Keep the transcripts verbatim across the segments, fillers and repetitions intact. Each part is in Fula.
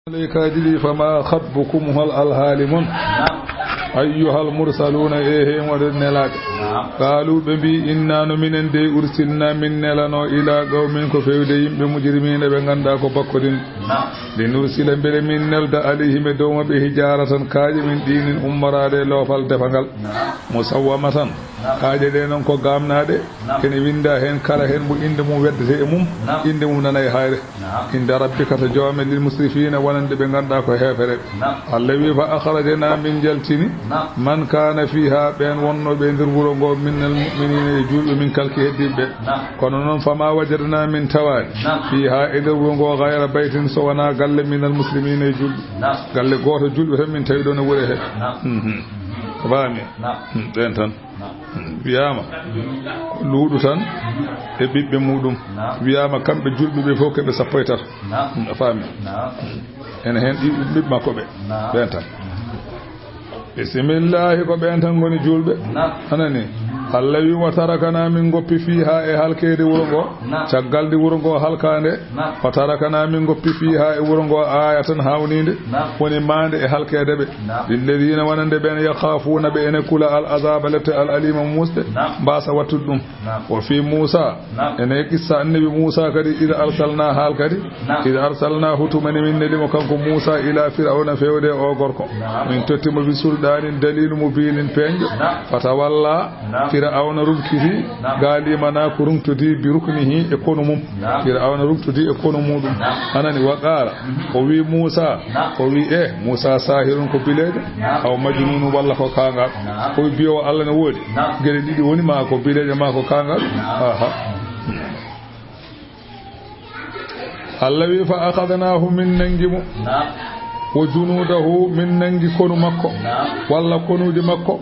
Malaykaaji ɗi, fama khatbukum, hol alhaali mon? Ayyuhal mursaluuna, e he moɗon nelaaɓe. Qaalu, ɓe mbi, inna no minen dey ursilna min nelano ila qawmin ko fewde yimɓe mujrimiina ɓe ngannduɗaa ko bakkodin. Li nursila mbele min nelda alayhim e dow maɓɓe hijaaratan kaaƴe min ɗinin ummoraade e loofal defangal. Musawwamatan. Kaaƴe ɗe noon ko gaamnaaɗe, ene winnda heen kala heen mo innde mum weddete e mum, innde mum nana e hayre. Inda rabbika to joome lil musrifiina wonande ɓe ngannduɗaa ko heefereɓe. Allah wi, fa akhrajna min jaltini man kaana fiiha ɓeen wonnooɓe e nder wuro ngo minal mu'miniina e juulɓe min kalki heddiiɓe. Kono noon fama wajadna min tawaani fiiha e nder wuro ngo gayra baytin so wonaa galle minal muslimiina e juulɓe. Galle gooto juulɓe tan min tawi ɗoon e wuro he. Mhm. A faami? Hmm, ɓeen tan. Hmm, wiyaama ko Luuɗu tan e ɓiɓɓe muɗum. Wiyaama kamɓe juulɓe ɓe fof ko ɓe sappo e tato. Hmm, a faami? Ene heen ɗi ɓiɓɓe makko ɓe. Ɓeen tan. Bisimillahi, ko ɓeen tan ngoni juulɓe. Anani? Allah wi, wa tarakana, min ngoppi fiiha e halkeede wuro ngo. Caggal nde wuro ngo halkaande. Wa tarakana, min ngoppi fiiha e wuro ngo ayatan hawniinde. Woni maande e halkeede ɓe. Lilladiina wonande ɓeen yakhaafuuna ɓe ene kula al azaaba lepte al aliima muusɗe. Mbaasa wattude ɗum. Wa fii Muusa. Ene qissa annabi Muusa kadi, ida arsalna haal kadi. Ida arsalnahu tumani min neli mo kanko Muusa ila Firawna fewde o gorko. Min totti mo bi sulɗaanin daliilu mubiinin peeñɗo. Fatawalla. Firawna rumkiti. Gaalima na ko rumtodi bi ruknihi e konu mum. Firawna rumtodi e konu muɗum. Anani wa qaala. O wi Muusa. O wi e Muusa sahirun ko bileejo. Aw majnunu walla ko kaangal. O wi biyowo Allah ne woodi. Geɗe ɗiɗi woni ma ko bileejo ma ko kaangal. Aha. Allah wi, fa akhadnahu, min nangi mo. Wa junudahu, min nangi konu makko. Walla konuuji makko.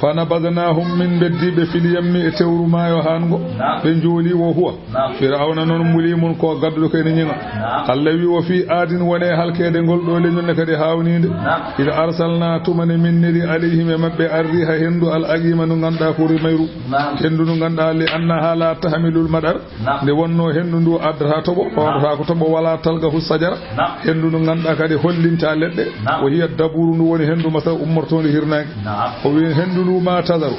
Fa nabadnahum, min beddi ɓe fil yammi e tewru maayo haango. Ɓe njooli wo huwa. Firawna noon mulimun ko gadduɗo ko ene ñiŋa. Allah wi, wa fii aadin, wone halkeede ngol ɗo leñol ne kadi hawniinde. Ida arsalna, tumane min neli alayhim e maɓɓe arriha henndu al aqima ndu ngannduɗaa ko mayru. Henndu ndu ngannduɗaa li annaha la tahmilul madar. Nde wonno henndu ndu addata toɓo, ɗowata ko toɓo, wala talqahu sajara. Henndu ndu ngannduɗaa kadi hollinta leɗɗe. Wa hiya daburu, ndu woni henndu masara ummortoondu hirnaange. O wi henndu ndu ma tazaru.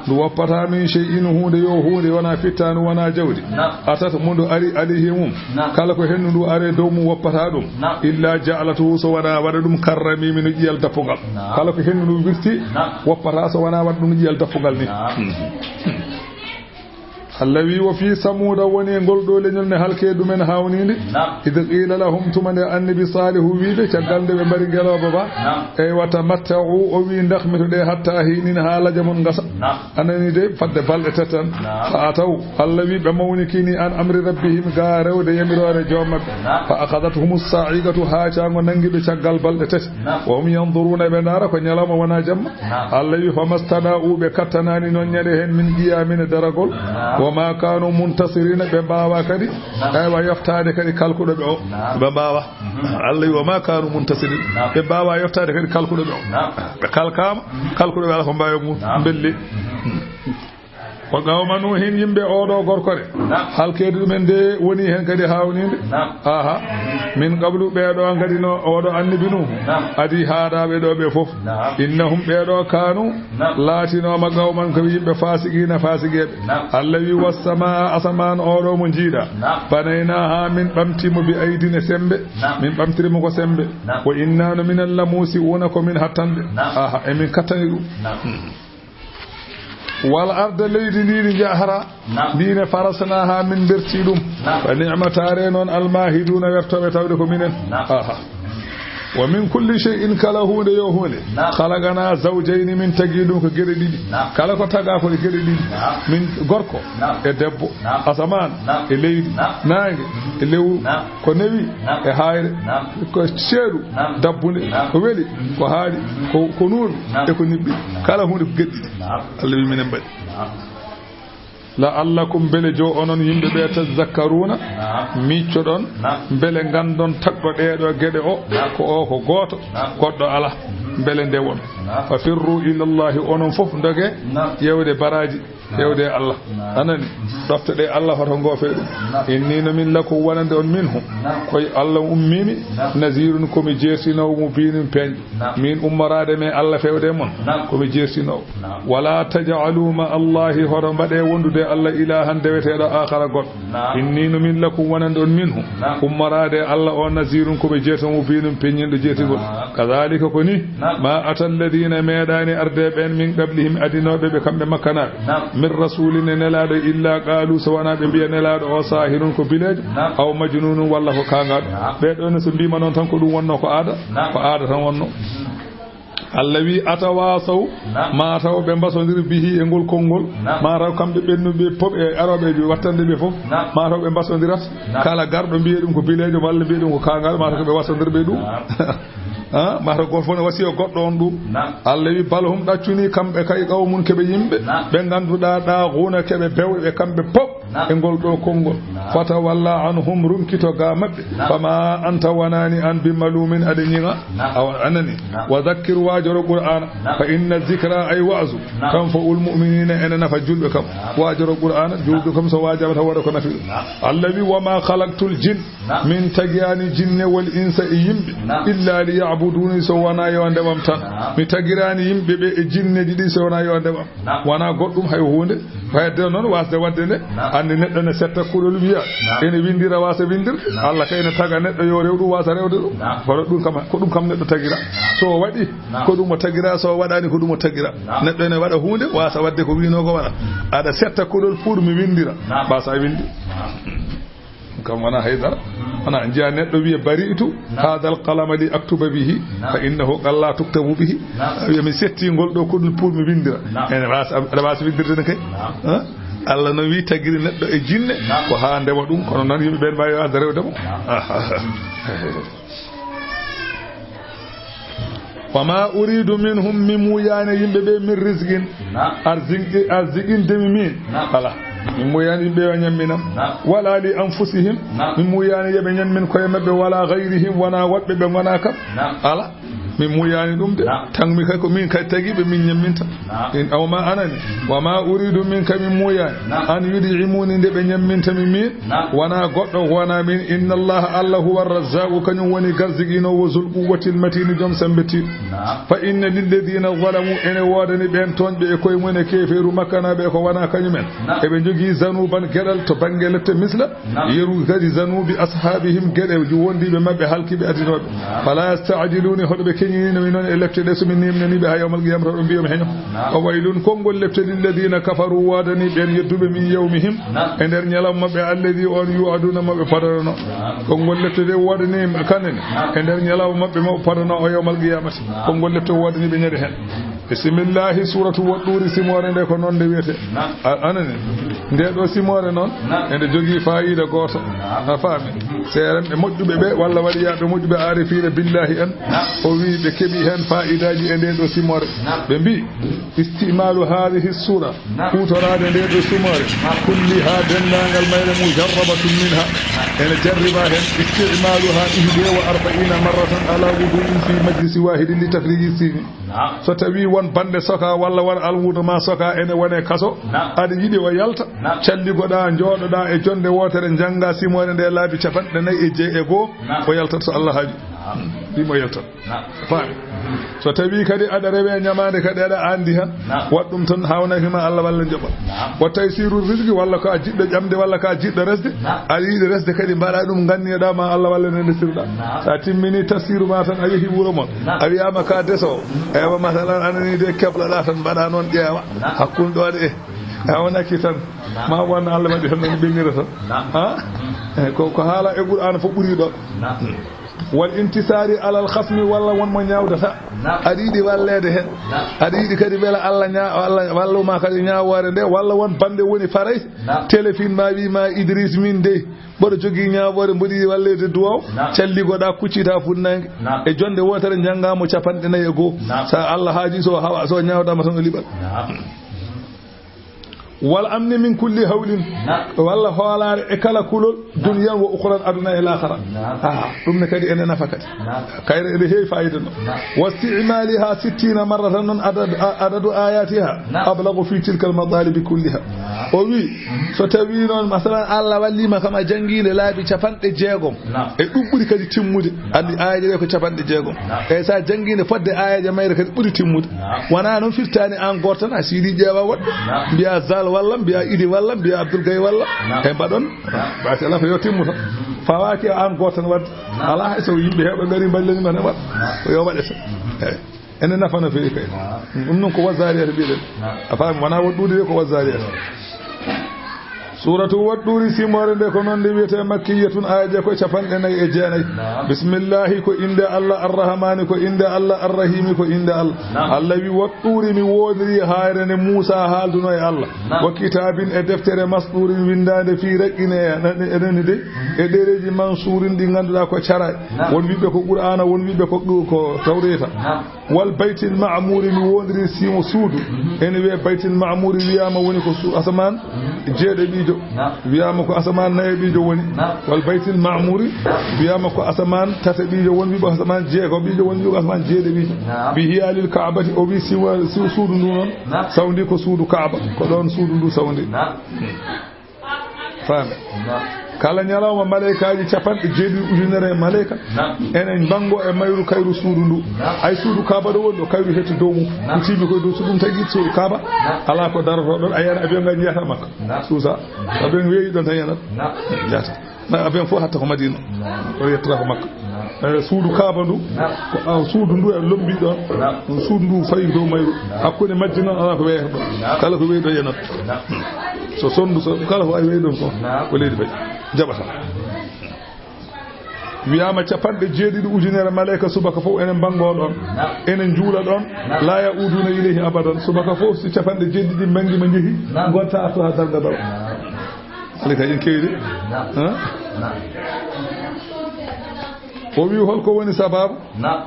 Ndu woppata min shay'in huunde yo huunde wona fittaandu wona jawdi. Atat mo ndu ari alayhi mum. Kala ko henndu ndu ari dow mum woppata ɗum. Illa ja'alatu so wona waɗa ɗum karramimi no ƴiyal dappugal. Kala ko henndu ndu wirti woppata so wona waɗa ɗum ƴiyal dappugal ni. Allah wi, wa fii Samuuda, woni e ngol ɗo leñol ne halke ɗumen hawniinde. Id qiila lahum, tuma nde annabi Saalihu wi ɓe, caggal nde ɓe mbari ngelooba ba. Eywa, tamatta'u, o wi, ndakmito ɗe hatta hiinin, haa laja mon ngasa. Anani de, fadde balɗe tati tan. Fa ataw, Allah wi, ɓe mawnikini an amri rabbihim, ga rewde yamiroore joom maɓɓe. Fa akhadathum as-sa'iqatu, haa caango nangi ɓe caggal balɗe tati. Wa hum yanzuruna, ɓe ndaara ko ñalawma wona jamma. Allah wi, famastana'u, ɓe kattanaani noon ñande heen min qiyamin e daragol. Wa ma kanu muntasirina, ɓe mbaawa kadi, eywa, yoftaade kadi kalkuɗo ɓe o. Ɓe mbaawa. Allah wi, wa ma kanu muntasirin. Ɓe mbaawa yoftaade kadi kalkuɗo ɓe o. Ɓe kalkaama, kalkuɗo ɓe ala ko mbaawi mum. Mbelli. Wa qawma Nuuhin, yimɓe oɗo gorkore. Halkeede ɗumen de woni heen kadi hawniinde. Aha. Min qablu, ɓeeɗo ngadi no oɗo annabi Nuuhu. Adi haadaaɓe ɗo ɓe fof. Innahum, ɓeeɗo kanu, laatinooma qawman ko yimɓe fasiqiina, fasiqeeɓe. Allah wi, wassamaa, asamaan oɗo mo njiiɗa. Banaynaha, min ɓamti mo bi aydin e sembe. Min ɓamtiri mo ko sembe. Wa inna no minen lamusi'una, ko min hattanɓe. Aha, emin kattani ɗum. Wal arda, leydi ndi ndi njahara. Ndi ne farasnaha, min berti ɗum. Fa ni'ma, taare noon, almahiduna, wertoɓe tawde ko minen. Aha. Wa min kulli shay'in, kala huunde yo huunde. Khalaqna zawjayni, min tagi ɗum ko geɗe ɗiɗi. Kala ko taga ko e geɗe ɗiɗi. Min gorko e debbo, asamaan e leydi, naange e lewru. Ko newi e hayre, ko ceeɗu, dabbunde, ko weli, ko haaɗi, ko, ko nuumi, e ko niɓɓi. Kala huunde ko geɗe ɗiɗi. Allah wi minen mbaɗi. La'allakum, mbele jo onon yimɓe ɓe, tazakkaruna, miccoɗon, mbele nganndon tagɗo ɗeeɗo geɗe o, ko o ko gooto, goɗɗo ala, mbele ndewon. Fa firru ilallahi, onon fof ndoge ƴeewde baraaji. Fewde e Allah. Anani. Ɗofte ɗe Allah hoto ngoo fee ɗum. Inni no min lakum wonande on minhu. Koye Allah ummimi. Nazirun ko mi jeertinoowo mo biinum peeñ. Min ummoraade me Allah fewde e mon. Ko mi jeertinoowo. Wala taj'alu ma Allahi, hoto mbaɗe wondude Allah ilahan deweteeɗo akhara goɗɗo. Inni no min lakum wonande on minhu. Ummoraade Allah o nazirun ko mi jeertinoowo mo biinum peññinɗo jeertigol. Kadhalika ko ni. Ma ata alladhina meeɗaani arde ɓeen min qablihim adinooɓe ɓe kamɓe makkanaaɓe. Min rasulin e nelaaɗo illa qalu so wonaa ɓe mbiya nelaaɗo o sahirun ko bileejo. Aw majnunun walla ko kaangaaɗo. Ɓee ɗoo ne so mbiima noon tan ko ɗum wonno ko aada. Ko aada tan wonno. Allah wi atawasaw. Ma taw ɓe mbasondir bihi e ngol konngol. Ma taw kamɓe ɓennuɓe pop e arooɓe ɓe wattande ɓe fof. Ma taw ɓe mbasondirat. Kala garɗo mbiye ɗum ko bileejo walla mbiye ɗum ko kaangaaɗo ma taw ko ɓe wasondir ɓe ɗum. Ah, mata gooto fof ne wasiya goɗɗo on ɗum. Allah wi bal hum ɗaccuni kamɓe kay qawmun keɓe yimɓe. Ɓe ngannduɗaa ɗaaxuuna keɓe bewɓe kamɓe pop. E ngol ɗo konngol. Fatawalla anhum runkito ga maɓɓe. Fama anta wonani an bi malumin aɗa ñiŋa. Awa anani. Wa zakkir waajoro Qur'aana. Fa inna zikra ay waazu. Tanfa'ul mu'minina ene nafa julɓe kam. Waajoro Qur'aana julɓe kam so waajama tan waɗa ko nafi ɗum. Allah wi wama khalaqtul jin. Min tagiraani jinne wal insa e yimɓe. Illa li ya'buduni so wona yo ndewam tan. Mi tagiraani yimɓe ɓe e jinneji ɗi so wona yo ndewam. Wona goɗɗum hay hunde. Fayde noon wasde wadde nde. Anndi neɗɗo ne setta kuɗol wiya. Ene windira wasa windir. Allah kay ne taga neɗɗo yo rew ɗum wasa rewde ɗum. Kono ɗum kam, ko ɗum kam neɗɗo tagira. So waɗi, ko ɗum o tagira, so waɗani ko ɗum o tagira. Neɗɗo ene waɗa hunde wasa wadde ko wino ko waɗa. Aɗa setta kuɗol pour mi windira. Basa windi. Kam wona haydara. Wona njiya neɗɗo wiya bari'tu hadha al-qalama li aktuba bihi fa innahu qalla tuktabu bihi. Wiya mi setti ngol ɗo kuɗol pour mi windira. Ene wasa, aɗa wasa windirde ne kay. Allah no wi tagiri neɗɗo e jinne ko ha ndewa ɗum, kono noon yimɓe ɓen mbawi wasde rewde mo. Wa ma uridu minhum, mi muyaani yimɓe ɓe min rizqin. Arziqi, arziqinde mi min. Ala. Mi muyaani yimɓe yo ñamminam. Wala li anfusihim. Mi muyaani yoɓe ñammin koye maɓɓe, wala gayrihim, wona woɓɓe ɓe ngona kam. Ala. Mi muyaani ɗum de. Tan mi kay ko min kay tagiɓe min ñamminta. In aw ma anani. Wa ma uridu minka, mi muyaani. An yud'imuni, nde ɓe ñamminta mi min. Wona goɗɗo, wona min. Inna Allaha, Allah, huwa razzaqu, kañum woni garziginoowo, zul quwwatil matini, joom sembe tiiɗ. Fa inna lilladina zalamu, ene woodani ɓeen tooñɓe e koye mum e keefeeru makkanaaɓe ko wona kañumen. Eɓe njogii zanuban, geɗal to bannge lette misla, yeru kadi zanubi ashabihim, geɗe wondiiɓe maɓɓe halkiiɓe adinooɓe. Fala yasta'jiluni, hoɗo ɓe keñinino mi noon e lette ɗe, so mi nimnani ɓe haa yawmal qiyamata, ɗo mbiyomi heño. Wa waylun, konngol lepte lilladina kafaru, woodani ɓeen yedduɓe min yawmihim, e nder ñalawma maɓɓe, alladi on yu'aduna, maɓe padanano. Konngol lepte de woodani kanen e nder ñalawma maɓɓe maɓe padano o yawmal qiyamati. Konngol lepte woodani ɓe ñande hen. Bismillahi, suratu Waɗɗuuri, simoore nde ko noon nde wiyete. A-, anani, nde ɗo simoore noon, ende jogii faayiida gooto. A faami? Seerenɓe moƴƴuɓe ɓe, walla waliyaaɓe moƴƴuɓe, aarifiina billahi en, o wii ɓe keɓi heen faayiidaaji e nde ɗo simoore. Ɓe mbii, istimalu haadihi sura, huutoraade nde ɗo simoore, kulliha, denndaangal mayre, mujarrabatun minha, ene jarriba heen, istimaluha ihde wa arbaina marratan ala wuduin fi majlisi wahidin li tafriji sini. So tawi won bande soka walla won almuudo ma soka ene wone kaso, aɗa yiɗi o yalta, calligoɗa, jooɗoɗa e jonde wootere, njannga simoore nde laabi capanɗe nayi e jeeɗiɗi e goo, o yaltat so Allah haaji. Ɗimo yaltat. Faami? So tawi kadi aɗa rewe ñamaande kadi aɗa anndi han, waɗ ɗum tan hawnaki ma Allah walla njoɓa. Wa taysiru rizqi, walla ko a jiɗɗo ƴamde, walla ko a jiɗɗo resde, aɗa yiɗi resde kadi mbaɗa ɗum, nganniyoɗa ma Allah walla nde ndesirɗa. Sa timmini tafsiru ma tan, a yehi wuro mon, a wiyama ka desowo, ewa masalan anani de kebloɗa tan mbaɗa noon ƴeewa hakkunde ɗo de, e a wonaki tan ma won Allah waɗi tan nani ɓennira tan. Ha? Eh, ko, ko haala e Qur'an fof ɓuri ɗo. Wal intisari alal khasmi, walla won mo ñaawdata. Aɗa yiɗi walleede heen. Aɗa yiɗi kadi mbela Allah ña-, Allah walluma kadi ñaawoore nde, walla won bande woni Farayse, téléphone ma wi ma Idriss min dey, mboɗo jogii ñaawoore, mboɗo yiɗi walleede duwaw, calligoɗa, kuccita funnaange. E jonde wootere njannga mo capanɗe nayi e goo. Sa Allah haaji so hawa, so ñaawdama tan o liɓal. Wal amni min kulli hawlin. Naam. Walla hoolaare e kala kulol, dunyan wa ukhran, aduna e laakhara. Naam. Ah, ɗum ne kadi ene nafa kadi. Naam. Kayre ene heewi fayida no. Naam. Wasti'maliha sittina marratan noon adad-, a-, adadu ayatiha. Naam. Ablagu fi tilka al matalibi kulliha. Naam. O wi, mhm, so tawi noon, masalan, Allah wallima kam a janngi nde laabi capanɗe jeegom. Naam. E ɗum ɓuri kadi timmude. Naam. Andi aayeeje ɗe ko capanɗe jeegom. Naam. E sa janngi nde fodde aayeeje mayre kadi ɓuri timmude. Naam. Wona noon firtani an gooto tan, a siidi ƴeewa woɗɓe. Naam. Mbiya Zal walla, mbiya Idi walla, mbiya Abdoul Gaye walla. Naam. E mbaɗon. Naam. Basi ala ko yo timmu tan. Mhm. Fawaki an gooto tan wadde. Naam. Ala hay so yimɓe heewɓe ngari mballani ma ne waɗ. Naam. Ko yo waɗe tan. Mhm. Eyi. Ene nafa no feewi kay. Naam. Ɗum noon ko Wazzariyat mbiɗen. Naam. A faami, wona Waɗɗuuri de, ko Wazzariyat. Naam. Suuratu Waɗɗuuri, simoore nde ko noon nde wiyetee, makkiyatun, aayeeje ko e capanɗe nayi e jeenayi. Naam. Bismillahi, ko innde Allah, Arrahmaani, ko innde Allah, Arrahiimi, ko innde Allah. Naam. Allah wi, Waɗɗuuri, mi woondirii hayre nde Muusaa haalduno e Allah. Naam. Wa kitaabin, e deftere, masɗuurin, winndaande fii raqqine e, e, e nani de, e ɗereeji mansuurin ɗi ngannduɗaa ko caraay. Naam. Won wiɓɓe ko Qur'aana, won wiɓɓe ko, ko Tawreeta. Naam. Wal baytil ma'muuri, mi woondirii simo suudu. Mhm. Ene wiyee baytil ma'muuri, wiyaama woni ko su-, asamaan, mhm, jeeɗiɗiijo. Naam. Wiyaama ko asamaan nayaɓiijo woni. Naam. Wal baytil ma'muuri, naam, wiyaama ko asamaan tataɓiijo woni, wiɓe asamaan jeegoɓiijo woni, wiɓe asamaan jeeɗiɗiijo. Naam. Bi hiyaalil Ka'bati, o wi siwa-, siw-, suudu ndu noon, naam, sawndi ko suudu Ka'ba, ko ɗoon suudu ndu sawndi. Naam. Faami. Naam. Kala ñalawma, maleykaaji capanɗe jeeɗiɗi ujunere e maleyka, naam, ene mbanngo e mayru kayru suudu ndu. Naam. Ay suudu Kaaba ɗo woni ɗo, kayru hetti dow mum. Naam. Ko tiimi koye dow suudu, ɗum tagi suudu Kaaba. Naam. Alaa ko darotoo ɗon, a yiyata avion ngal, njiyata Makka. Naam. Suusa. Avion weeyi ɗon tan yanat. Naam. Njiyata. Ma avion fof hatta ko Madina. Naam. O yettata ko Makka. Naam. Eh, suudu Kaaba ndu, naam, ko, ah, suudu ndu e lombi ɗon. Naam. Ɗum suudu ndu fawi dow mayru. Naam. Hakkunde majji noon alaa ko weeyata ɗon. Naam. Kala ko weeyi ɗon yanat. Naam. So sonndu, so kala ko wayi weeyi ɗon fof, naam, ko leydi fayi. Jaɓata. Wiyaama capanɗe jeeɗiɗi ujunere maleyka subaka fof ene mbanngoo ɗon. Naam. Ene njuula ɗon. Naam. La ya'uduuna ilayhi abadan. Subaka fof si capanɗe jeeɗiɗi mbanngi ma njehi, naam, ngonta artu haa darnga daro. Naam. Maleyka en keewi de. Naam. Haa? Naam. O wi, holko woni sababu? Naam.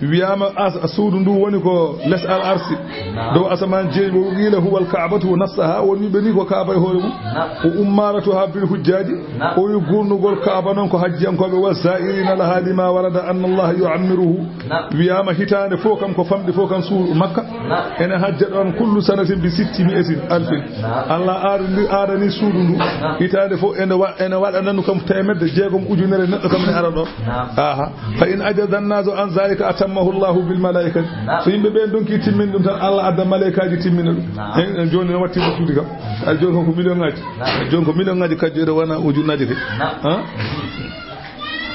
Wiyaama as-, suudu ndu woni ko les al arsi. Naam. Dow asamaan jeeɗiɗi, wa qiila huwa al Ka'batu nafsaha, won wiɓe ni ko Kaaba e hoore mum. Naam. Wa ummaratuha bil hujjaji. Naam. O wi gurnugol Kaaba noon ko hajjiyankooɓe, wa za'irina laha lima warada anna Allah yu'ammiruhu. Naam. Wiyaama hitaande fof kam ko famɗi fof kam suudu Makka. Naam. Ene hajja ɗoon kullu sanatin bi sitti mi'atin alfin. Naam. Allah aadani, aadani suudu ndu. Naam. Hitaande fof ene wa-, ene waɗa nanu kam teemedde jeegom ujunere neɗɗo kam ne ara ɗoon. Naam. Aha. Fa in ajaza annaasu an zalika atammahu Allahu bil malaikati. Naam. So yimɓe ɓe ndonki timminde ɗum tan, Allah adda malaykaaji timmina ɗum. Naam. Hen, en jooni no watti ɗum suudu kam. Ay jooni ko million ngaji. Naam. Jooni ko million ngaji kadi jooni wona ujunnaaji kadi. Naam. Ha?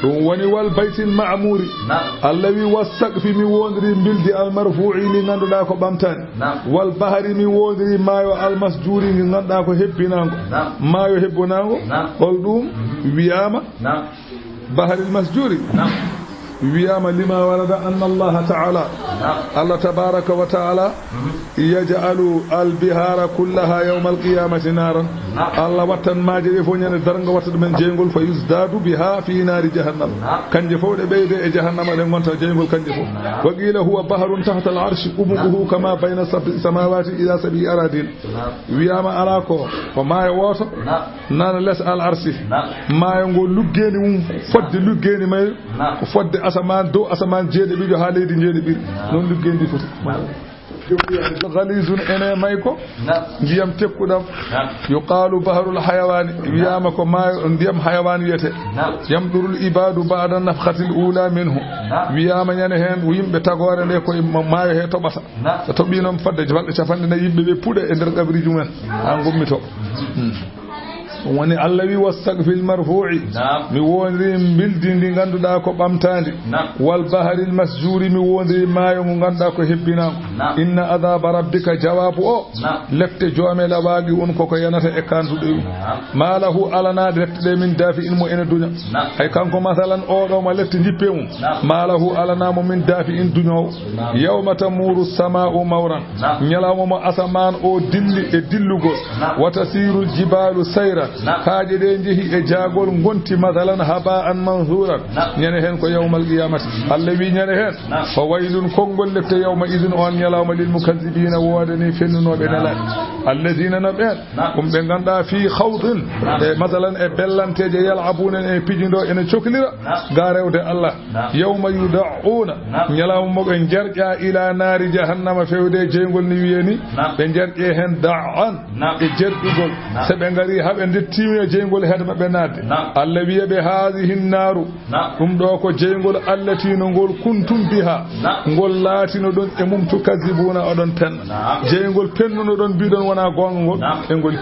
Ɗum woni wal baytil ma'muuri. Naam. Allah wi was saqfi, mi woondirii mbildi al marfuu'i ndi ngannduɗaa ko ɓamtaani. Naam. Wal bahari, mi woondirii maayo al masjuuri ndi ngannduɗaa ko hebbinaango. Naam. Maayo hebbinaango. Naam. Hol ɗum? Mhm. Wiyaama. Naam. Baharil masjuuri. Naam. Wiyaama lima warada anna Allaha ta'ala. Naam. Allah tabaraka wa ta'ala. Mhm. Yaj'alu al bihara kullaha yawmal qiyamati naaran. Naam. Allah wattan maaje ɗe fof ñande darnga, watta ɗumen jeyngol, fa yusdadu biha fi naari jahannam. Naam. Kanje fof ɗe ɓeyde e jahannama, ɗe ngonta jeyngol kanje fof. Naam. Wa qila huwa baharun tahta al arshi, umuquhu kama bayna sab'i samawati ila sab'i aradin. Naam. Wiyaama alaa ko, ko maayo wooto. Naam. Nana les al arsi. Naam. Maayo ngo luggeendi mum, fodde luggeendi mayru. Naam. Ko fodde asamaan, dow asamaan jeeɗiɗiijo haa leydi jeeɗiɗiiri. Naam. Noon luggeendi foti. Naam. Ghalizun ene mayko. Naam. Ndiyam tekkuɗam. Naam. Yuqaalu bahrul hayawaani. Naam. Wiyaama ko maayo, ndiyam hayawaan wiyetee. Naam. Yamdurul ibaadu ba'da nafkhatil uulaa minhu. Naam. Wiyaama ñande heen yimɓe tagoore nde koye ma-, maayo he toɓata. Naam. So toɓii noon fodde balɗe capanɗe nayi, yimɓe ɓe puɗa e nder qabriiji mumen, haa ngummitoo. Hmm. Ɗum woni Allah wi, "Wassaqfil marfuu'i." Naam. Mi woondirii mbildi ndi ngannduɗaa ko ɓamtaandi. Naam. "Wal baharil masjuuri," mi woondirii maayo ngo ngannduɗaa ko hebbinaango. Naam. "Inna adhaaba rabbika," jawaabu o, naam, lette joomela waaqi'un ko ko yanata e kaanduɗe ɗum. Naam. "Ma lahu," alanaa lette ɗe, "min daafi'in," mo ene duña. Naam. Hay kanko, masalan, oo ɗoo mo lette njippee mum. Naam. "Ma lahu," alanaa mo, "min daafi'in," duñoowo. Naam. "Yawma tamuuru samaa'u mawran." Naam. Ñalawma mo asamaan o dilli e dillugol. Naam. "Wa tasiirul jibaalu sayran." Kaaƴe ɗe njehi e jaagol ngonti, masalan, haba'an mansuuran. Ñande heen ko yawmal qiyamati. Allah wi ñande heen, fa waylun, konngol lepte, yawma idin, on ñalawma, lil mukazzibiina, woodani fennunooɓe nelaaɓe. Alladiina, no ɓeen, ɗum ɓe ngannduɗaa, fii xawdin, e masalan, e bellanteeje, yal'abuuna, e pijindo, ene coklira ga rewde Allah. Yawma yuda'uuna, ñalawma mo ɓe njarƴa, ila naari jahannama, fewde e jeyngol ni wiyee ni, ɓe njarƴe heen da'an, e jerƴugol. So ɓe ngari haa ɓe ndettiima e jeyngol, heede maɓɓe naatde. Allah wiya ɓe, haadihi naaru, ɗum ɗo ko jeyngol, allati, no ngol, kuntum biha, ngol laatinoɗon e mum, tukazzibuuna, oɗon penna. Jeyngol pennunoɗon, mbiɗon wonaa goonga ngol, e ngol.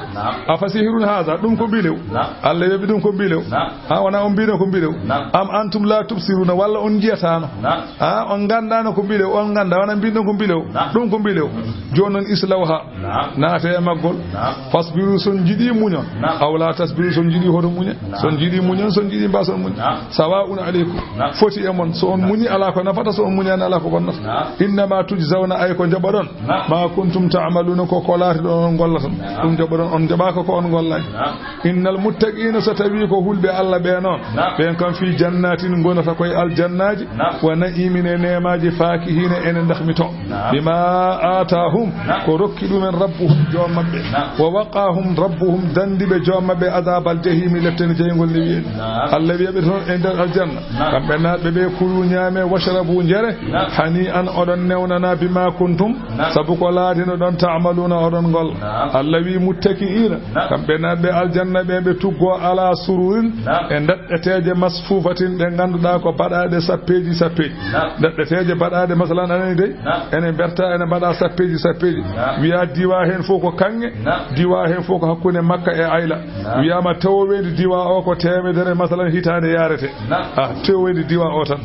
Afa sihirun haada, ɗum ko mbilew? Allah wiya ɓe, ɗum ko mbilew. Ha, wona on mbiɗon ko mbiɗo? Am antum la tubsiruna, walla on njiyataano? Ha, on nganndaano ko mbiɗo, on ngannda, wona mbiɗon ko mbiɗo? Ɗum ko mbiɗo. Jooni noon, islawha, naate e maggol. Fasbiru, son njiɗi muñon. Aw la tasbiru, son njiɗi hoto muñe. Son njiɗi muñon, son njiɗi mbason muñe. Sawa'un aleykum. Foti e mon, so on muñi, alaa ko nafata, so on muñaani, alaa ko bonnata. Innama tujzawna, ay ko njaɓaɗon. Ma kuntum ta'maluna, ko ko laatiɗon on ngollata. Ɗum njaɓaɗon, on njaɓaaka ko on ngollaani. Innal muttaqiina, so tawii ko hulɓe Allah ɓe noon, ɓeen kam fii jannatin ngonata koye aljannaaji, wa na'imin e neemaaji, faakihiina ene ndahmito, bima aataahum, ko rokki ɗumen rabbuhum joom maɓɓe, wa waqaahum rabbuhum danndi ɓe joom maɓɓe adabal jahiimi leptene jeyngol ne wi'en. Allah wiya ɓe toon e nder aljanna, kamɓe naatɓe ɓe, kulu ñaame, washrabu njare, hani an oɗon newnana bima kuntum Sabu ko laatino ɗon ta'maluuna oɗon ngol. Allah wi muttaki'iina, kamɓe naatɓe aljanna ɓe, ɓe tuggo ala sururin e ndaɗɗeteeje masfuufatin ɗe ngannduɗaa ko baɗaaɗe sappeeji sappeeji. Ndaɗɗeteeje baɗaaɗe, masalan, anani dey, ene mberta, ene mbaɗa sappeeji sappeeji. Wiya diwa heen fof ko kaŋŋe, diwa heen fof ko hakkunde Makka e Ayla. Wiyama tewoweendi diwa o ko teemedere, masalan, hitaande yaarete. Ah, tewoweendi diwa o tan.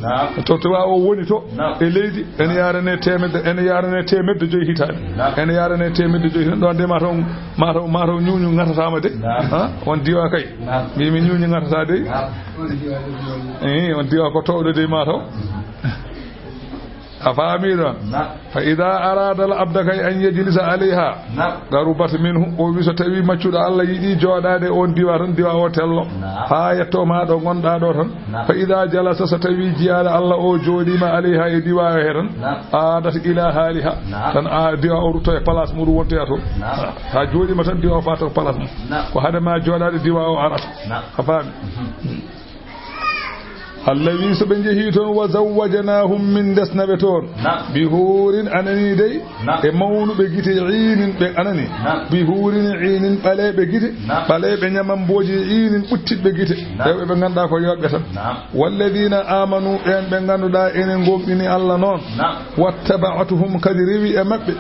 To diwa o woni to, e leydi, ene yaarane teemedde, ene yaarane teemedde joyi hitaande. Ene yaarane teemedde joyi hitaande. Ɗon de mataw, mataw, mataw ñuñu ŋatataama de. Ha? On diwa kay. Mbimi ñuñu ŋatata de. Eh, on diwa ko towɗo de mataw. A faami ɗon? Fa ida arada al abda kay an yajlisa alayha, qarubat minhu. O wi so tawi maccuɗo Allah yiɗi jooɗaade on diwa tan, diwa o tello. Ha yetto ma ɗo ngonɗa ɗo tan. Fa ida jalasa, so tawi jiyaaɗo Allah o jooɗima alayha e diwa o he tan. Adat ila haliha. Tan a diwa o rutto e place muɗum wontoya toon. Ha jooɗima tan diwa o fata ko place mum. Ko hade ma jooɗaade diwa o arata. A faami? Allah wi so ɓe njehi toon, wa zawwajanahum, min ndesna ɓe toon. Bi huurin, anani dey, e mawnuɓe gite, iinin ɓe anani. Bi huurin iinin, ɓaleeɓe gite, ɓaleeɓe ñamambooji, iinin ɓuttiɗɓe gite. Rewɓe ɓe ngannduɗaa ko yooɓe tan. Walladina amanu, ɓeen ɓe ngannduɗaa ene ngomɗini Allah noon. Wattaba'atuhum, kadi rewi e maɓɓe.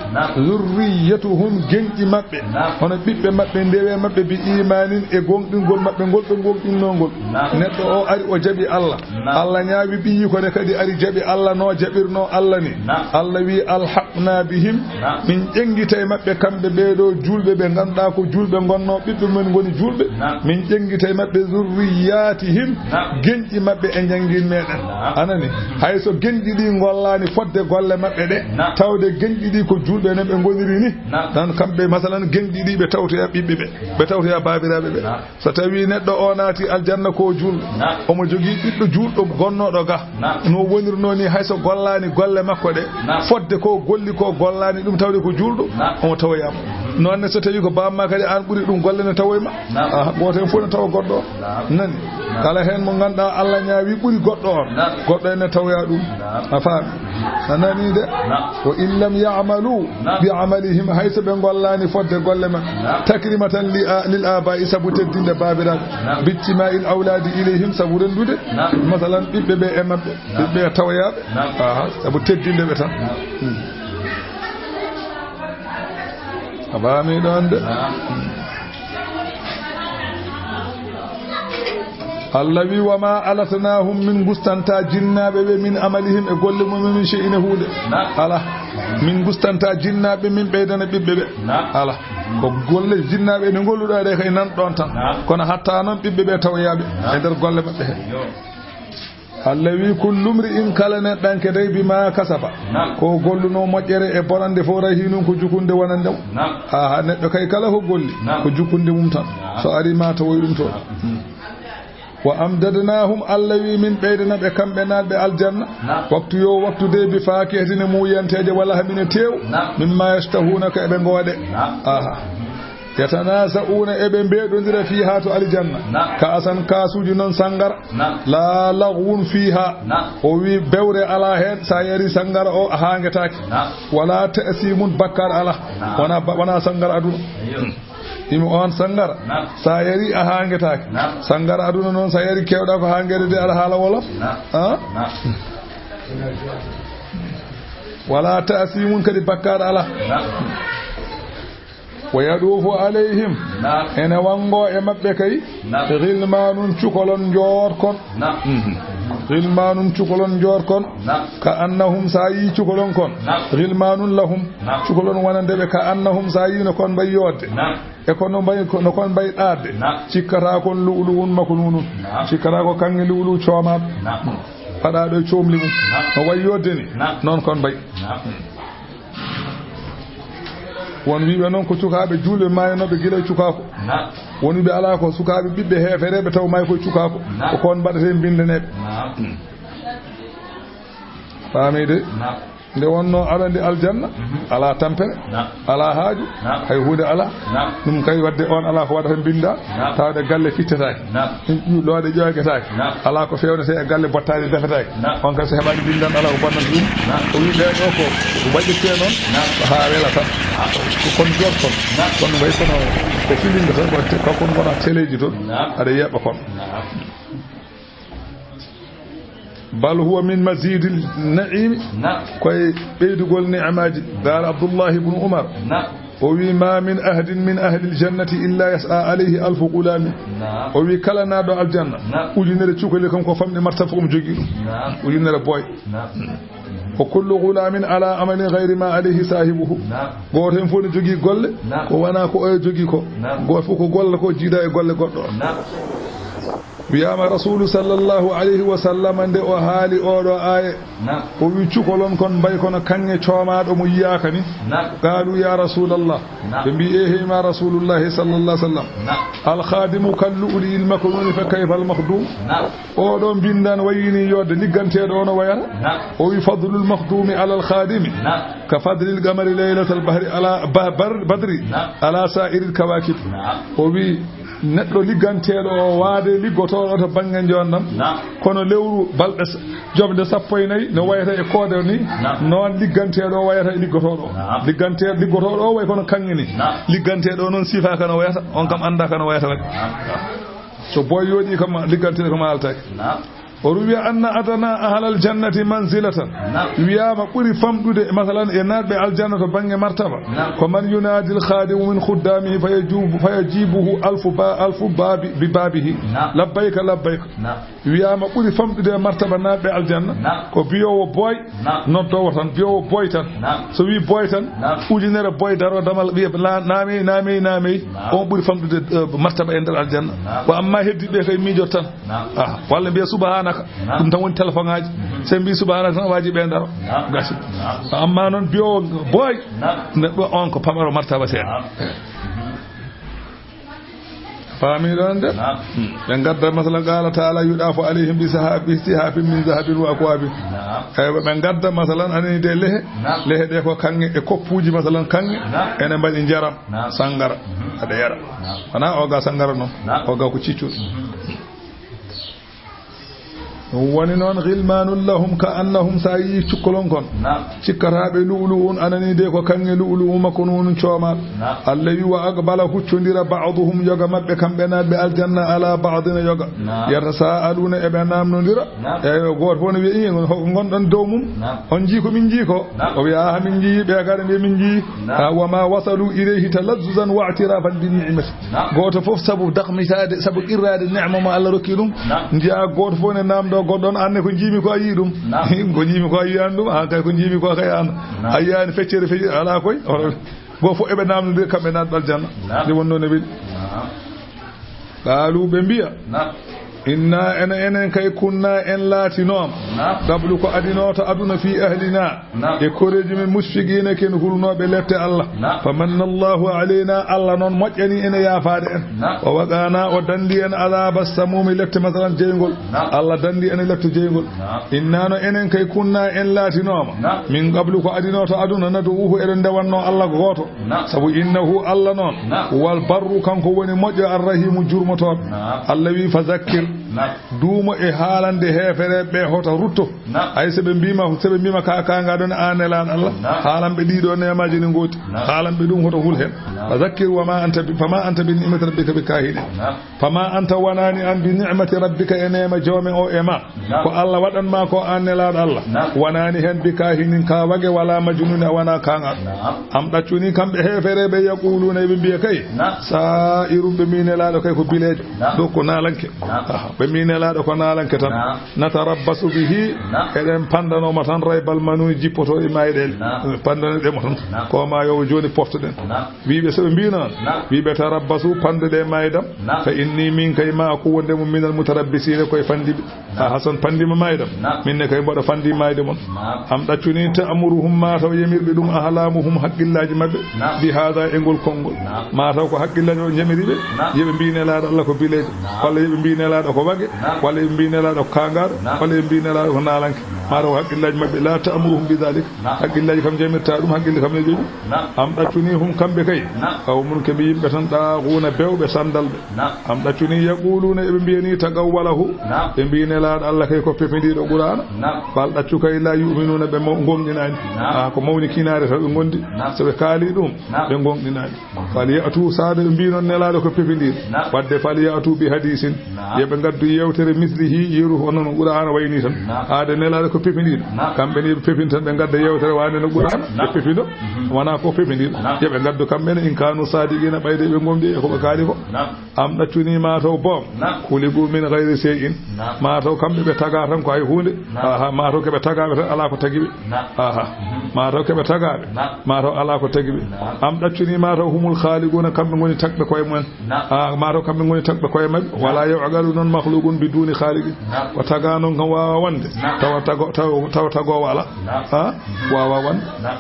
Zurriyatuhum, genƴi maɓɓe. Hono ɓiɓɓe maɓɓe, ndewe maɓɓe, bi imanin, e gomɗingol maɓɓe ngol ɓe gomɗinno ngol. Neɗɗo o ari o jaɓi Allah. Allah ñaawi ɓiyi ko ne kadi ari jaɓi Allah no jaɓirno Allah ni. Allah wi alhaqna bihim, min ƴenngita e maɓɓe kamɓe ɓee ɗo julɓe ɓe ngannduɗaa ko julɓe ngonno, ɓiɓɓe mumen ngoni julɓe. Min ƴenngita e maɓɓe zurriyatihim, genƴi maɓɓe e njanngin meɗen. Anani, hay so genƴi ɗi ngollaani fodde golle maɓɓe ɗe, tawde genƴi ɗi ko julɓe ne ɓe ngoniri ni. Tan kamɓe, masalan, genƴi ɗi ɓe tawtoya ɓiɓɓe ɓe, ɓe tawtoya baabiraaɓe ɓe. So tawi neɗɗo o naati aljanna ko julɗo, omo jogii ɓiɗɗo julɗo gonnooɗo ga, no wonirno ni, hay so gollaani golle makko ɗe, fodde ko golli ko gollaani ɗum tawde ko julɗo, omo tawoyama. Noon ne so tawi ko bamma kadi an ɓuri ɗum golle ne tawoyma. Aha, gooto heen fof ne tawa goɗɗo o. Nani? Kala heen mo ngannduɗaa Allah ñaawi ɓuri goɗɗo on, goɗɗo en ne tawoya ɗum. A faami? A nani de? Wa in lam ya'malu bi amalihim, hay so ɓe ngollaani fodde golle maɓɓe. Takrimatan li a-, lil aba'i, sabu teddinde baabiraaɓe. Bijtima'il awladi ilayhim, sabu renndude, masalan, ɓiɓɓe ɓe e maɓɓe. Ɓiɓɓe tawoyaaɓe. Aha, sabu teddinde ɓe tan. Hmm. A faami ɗon de? Allah wi, "Wa ma alatnahum", min gustanta jinnaaɓe ɓe, "min amalihim", e golle mum, "min shay'in", e huunde. Ala. Min gustanta jinnaaɓe, min ɓeydana ɓiɓɓe ɓe. Ala. Ko golle jinnaaɓe ne ngolluɗaa ɗe kay nan ɗon tan. Kono hatta noon ɓiɓɓe ɓe tawoyaaɓe e nder golle maɓɓe he. Allah wi, "Kullu mri'in", kala neɗɗanke dey, "bima kasaba", ko golluno moƴƴere e bonande fof, "rahinun", ko jukunde wonande mo. Ha, ha, neɗɗo kay kala ko golli, ko jukunde mum tan. So ari ma tawoy ɗum toon. Wa amdadnahum, Allah wi min ɓeydana ɓe kamɓe naatɓe aljanna. Naam. Waktu yo waktu de bi fakihatin e muuyanteeje wala hamine teew. Naam. Mimma yashtahuna ko eɓe ngoode. Naam. Aha. Yatanaza'una eɓe mbeɗondira fiha to aljanna. Naam. Ka'asan kasuuji noon sangara. Naam. La laghwun fiha. Naam. O wi bewre ala heen, sa yari sangara o a hangetaake. Naam. Wala ta'simun bakkar ala. Naam. Wona ba-, wona sangara aduna. Ayyo. Imi on sangara. Naam. Sa yari a hangetaake. Naam. Sangara aduna noon sa yari kewɗa ko hangede de ala haala wolof. Naam. Ah? Naam. Wala ta'simun kadi bakkar ala. Naam. Wa yadufu alayhim. Naam. Ene wango e maɓɓe kay. Naam. Ghilmanun cukalon jorkon. Naam. Mhm. Ghilmanun cukalon jorkon. Naam. Ka annahum sa yi cukalon kon. Naam. Ghilmanun lahum. Naam. Cukalon wonande ɓe ka annahum sa yi no kon mbay yodde. Naam. E kono mbay, no kon mbay ɗaadde. Naam. Cikkata kon lu'lu'un maknunun. Naam. Cikkata ko kanŋe lu'lu'u coomaɗo. Naam. Paɗaɗo e coomli mum. Naam. No way yodde ni. Naam. Noon kon mbay. Naam. Won wiiɓe noon ko cukaaɓe juulɓe maayanooɓe gila e cukaaku. Naam. Won wiiɓe alaa ko sukaaɓe ɓiɓɓe heefereeɓe taw maayi koye cukaaku. Naam. Ko kon mbaɗetee mbinndaneeɓe. Naam. Faamii de? Naam. Nde wonnoo aɗa anndi aljanna, mhm, alaa tampere, naam, alaa haaju, naam, hay huunde alaa. Naam. Ɗum kay waɗde on alaa ko waɗata mbinnda, naam, tawde galle fittetaake. Naam. Looɗe ƴoogetaake. Naam. Alaa ko feewnetee e galle bottaaɗe defetaake. Naam. On kadi so heɓaani mbinndan alaa ko bonnata ɗum. Naam. O wi ɓee ɗoo ko waɗirtee noon, naam, ko haa wela tan. Naam. Ko kon jorton. Naam. Kono way kono ko filinga tan, ko te-, ko kon ngona teleeji toon. Naam. Aɗa yeeɓa kon. Naam. Bal huwa min mazidil na'imi. Naam. Koye ɓeydugol ni'maaji. Qaala Abdullahi ibnu Umar. Naam. O wi, "Ma min ahadin min ahlil jannati illa yas'a alayhi alfu ghulamin." Naam. O wi, "Kala naatɗo aljanna, naam, ujunere cukali kam ko famɗi martaba fof omo jogii ɗum." Naam. Ujunere boy. Naam. "Wa kullu ghulamin ala amalin ghayri ma alayhi sahibuhu." Naam. Gooto heen fof ne jogii golle, naam, ko wonaa ko oyo jogii ko. Naam. Gooto fof ko golle ko jiida e golle goɗɗo. Naam. Wiyaama Rasuulu sallallahu alayhi wa sallam nde o haali oɗo aaye, naam, o wi cukalon kon mbay kono kaŋŋe coomaaɗo mo yiyaaka ni. Naam. Qaalu ya Rasuulallah. Naam. Ɓe mbi, "Eehey ma Rasuulullahi sallallahu alayhi wa sallam. Naam. Al-khaadimu kal lu'lu'il maknuuni fa kayfa al-makhduum?" Naam. Oɗo mbinndan wayini yodde ligganteeɗo o no wayata. Naam. O wi, "Fadlul makhduumi alal khaadimi, naam, ka fadlil qamari laylatal bahri ala ba-, bar-, badri, naam, ala saa'iril kawaakib." Naam. O wi, neɗɗo ligganteeɗo o waade liggotooɗo to bannge njoonndam. Naam. Kono lewru balɗe s-, joɓde sappo e nayi no wayata e koode ni. Naam. Noon ligganteeɗo o wayata e liggotooɗo o. Naam. Ligganteeɗo, liggotooɗo o way kono kaŋŋe ni. Naam. Ligganteeɗo o noon sifaaka no wayata, on kam anndaaka no wayata kadi. Naam. So boy yooɗi kam ligganteeɗo kam haaltaake. Naam. O ruwi anna adana ahlal jannati manzilatan. Naam. Wiyaama ɓuri famɗude, masalan, e naatɓe aljanna to bannge martaba. Naam. Ko man yunaadil khaadimu min khuddaamihi fa yajubu, fa yajibuhu alfu ba-, alfu baabi, bi baabihi. Naam. Labbayka, labbayka. Naam. Wiyaama ɓuri famɗude e martaba naatɓe aljanna. Naam. Ko biyoowo boy, naam, noddoowo tan, biyoowo boy tan. Naam. So wi boy tan, naam, ujunere boy daro damal wiya la-, naamey, naamey, naamey. Naam. On ɓuri famɗude, eh, martaba e nder aljanna. Naam. Ko amma heddiɓe kay miijoto tan. Naam. Ah, walla mbiya subhanaka. Naam. Ɗum tan woni téléphone aji. Mhm. So mbi subhanaka tan waaji ɓe daro. Naam. Gasi. Naam. Amma noon biyo boy. Naam. Neɗɗo on ko pamaro martaba seeɗa. Naam. Faami ɗon de? Naam. Hmm. Ɓe ngadda masala qala taala yuɗafu alayhim bi saha-, bi sihafin min zahabin wa akwabin. Naam. Eywa, ɓe ngadda masalan anani de lehe. Naam. Lehe ɗe ko kaŋŋe e koppuji masalan kaŋŋe. Naam. Ene mbaɗi njaram. Naam. Sangara. Mhm. Aɗa yara. Naam. Wona o ga sangara noon. Naam. O ga ko ciccuɗo. Mhm. Ɗum woni noon, ghilmanun lahum ka annahum, sa yii cukkolon kon. Naam. Cikkataaɓe lu'lu'un anani de ko kaŋŋe lu'lu'u maknunun coomal. Naam. Allah wi, "Wa aqbala huccondira ba'duhum yoga maɓɓe kamɓe naatɓe aljanna ala ba'din yoga." Naam. Yatasaaluna eɓe namnondira. Naam. Eyyo, gooto fof ne wiya, "Ii, hoko ngonɗon dow mum? Naam. On njii ko min njii ko?" Naam. O wiya, "Aha, min njii, ɓe kadi mbiya min njii." Naam. Ah, wa ma wasalu ilayhi talazzuzan wa i'tirafan bi ni'mati. Naam. Gooto fof sabu dakmitaade, sabu qirraade neema mo Allah rokki ɗum. Naam. Njiya gooto fof ne namdo goɗɗo on, "Anne ko njiimi ko a yii ɗum?" Naam. "Ko njiimi ko a yiyaani ɗum?" "Ah, kay ko njiimi ko kay an." Naam. A yiyaani feccere feccere, alaa koy. Gooto fof eɓe namnondira kamɓe naatɓe aljanna. Naam. Nde wonno ne weli. Naam. Qaalu ɓe mbiya. Naam. Inna, ena enen kay, kunna, en laatinooma, نعم. Qablu, ko adinooto aduna, fii ahlina, نعم. E koreeji men, mushfiqiina, ken hulnooɓe lette Allah. نعم. Famanna Allahu alayna, Allah noon moƴƴani en e yaafaade en. نعم. Wa waqaana, o danndi en, adaaba samuumi, lette masalan jeyngol. نعم. Allah danndi en e lette jeyngol. نعم. Inna, no enen kay, kunna, en laatinooma, نعم. Min qablu, ko adinooto aduna, nad'uuhu, eɗen ndewannoo Allah ko gooto. نعم. Sabu innahu, Allah noon, نعم. Huwal barru, kanko woni moƴƴo, arrahiimu, jurmotooɗo. نعم. Allah wii, fa zakkir, نعم. Duumo e haalande heefereeɓe ɓe, hoto rutto. نعم. Hay so ɓe mbiima, so ɓe mbiima ka, ka ngaɗon aan Nelaaɗo Allah, نعم. Haalan ɓe ɗiɗo neemaaji ne ngooti. نعم. Haalan ɓe ɗum, hoto hul heen. نعم. Fa zakkir wa ma anta bi, fa ma anta bi ni'mati rabbika bi kaahinin. نعم. Fa ma anta, wanaani aan, bi ni'mati rabbika, e neema joome o e ma. نعم. Ko Allah waɗan ma ko, aan Nelaaɗo Allah. نعم. Wanaani heen bi kaahinin, ka wage, wala majnuuni, a wona kaangal. نعم. Am ɗaccuni kamɓe heefereeɓe, yaquluuna, eɓe mbiya kay. نعم. Saa'irum, ɓe mbii Nelaaɗo kay ko bileejo. نعم. Ɗo ko naalanke. نعم. Aha, ɓe mbii Nelaaɗo ko naalanke tan. نعم. Natarabbasu bihi, نعم. Eɗen panndanooma tan raybal manuuni, jippotooɗi maayɗeele. نعم. Panndanoɗen mo tan. نعم. Ko ma yo jooni poftoɗen. نعم. Wiiɓe so ɓe mbii noon, نعم. Wiiɓe tarabbasu, panndoɗe maaydam. نعم. Fa inni, min kay, ma'akum, wonde mo minal mutarabbisiina, koye fanndiiɓe. نعم. A Hasan, panndima maaydam. نعم. Min ne kay mboɗo fanndi maayde mon. نعم. Am ɗaccuni ta'muruhum, mataw yamirɓe ɗum, ahlamuhum, haqqillaaji maɓɓe. نعم. Bi hada, e ngol konngol. نعم. Mataw ko haqqillaaji maɓɓe njamiri ɓe. نعم. Yeɓe mbii Nelaaɗo Allah ko bileejo. نعم. Walla yeɓe mbii Nelaaɗo ko wage. نعم. Walla yeɓe mbii Nelaaɗo ko kaangaaɗo. نعم. Walla yeɓe mbii Nelaaɗo ko naalanke. نعم. Mataw haqqillaaji maɓɓe, la ta'muruhum bi dalik. نعم. Haqqillaaji kam njamirataa ɗum, haqqille kam ne jooɗi. نعم. Am ɗaccuni hum kamɓe kay. نعم. Qawmun, ko ɓe yimɓe tan, ɗaaxuuna, bewɓe, sanndalɓe. نعم. Am ɗaccuni, yaquluuna, eɓe mbiya ni, taqawwalahu. نعم. Ɓe mbii Nelaaɗo Allah kay ko pepindiiɗo Qur'aana. نعم. Bal ɗaccu kay, la yu'minuuna, ɓe maw-, ngoonɗinaani. نعم. A, ko mawnikinaare taw ɓe ngondi. نعم. So ɓe kaali ɗum, نعم. Ɓe ngoonɗinaani. نعم. Fal ya'tu, saade ɓe mbii noon Nelaaɗo ko pepindiiɗo. نعم. Waɗde, fal ya'tu bi hadiisin. نعم. Yo ɓe ngaddu yeewtere mislihi, yeru hono no Qur'aana wayni tan. نعم. Aade Nelaaɗo ko pepindiiɗo. نعم. Kamɓe ne yo ɓe pepin tan, ɓe ngadda yeewtere wayande no Qur'aana. نعم. Ɓe pepindo. Mhm. Wonaa ko pepindiiɗo. نعم. Yo ɓe ngaddu kamɓe ne, in kaanu saadiqiina, ɓayde ɓe ngoonɗi e ko ɓe kaali ko. نعم. Am ɗaccuni mataw boom. نعم. Khuliqu min ghayri shay'in. نعم. Mataw kamɓe ɓe tagaa tan ko hay huunde. نعم. Aha, mataw ko ɓe tagaaɓe tan, alaa ko tagi ɓe. نعم. Aha. Mhm. Mataw ko ɓe tagaaɓe. نعم. Mataw alaa ko tagi ɓe. نعم. Am ɗaccuni mataw humul khaliquna, kamɓe ngoni tagɓe koye mumen. نعم. Ah, mataw kamɓe ngoni tagɓe koye maɓɓe. نعم. Wala yu'qalu noon makhluqun biduni khaliqin. نعم. Ko tagaa noon kam waawa wonde. نعم. Tawa tago-, tawa, tawa tagoowo alaa. نعم. Ah, mhm. Waawa wonde. نعم.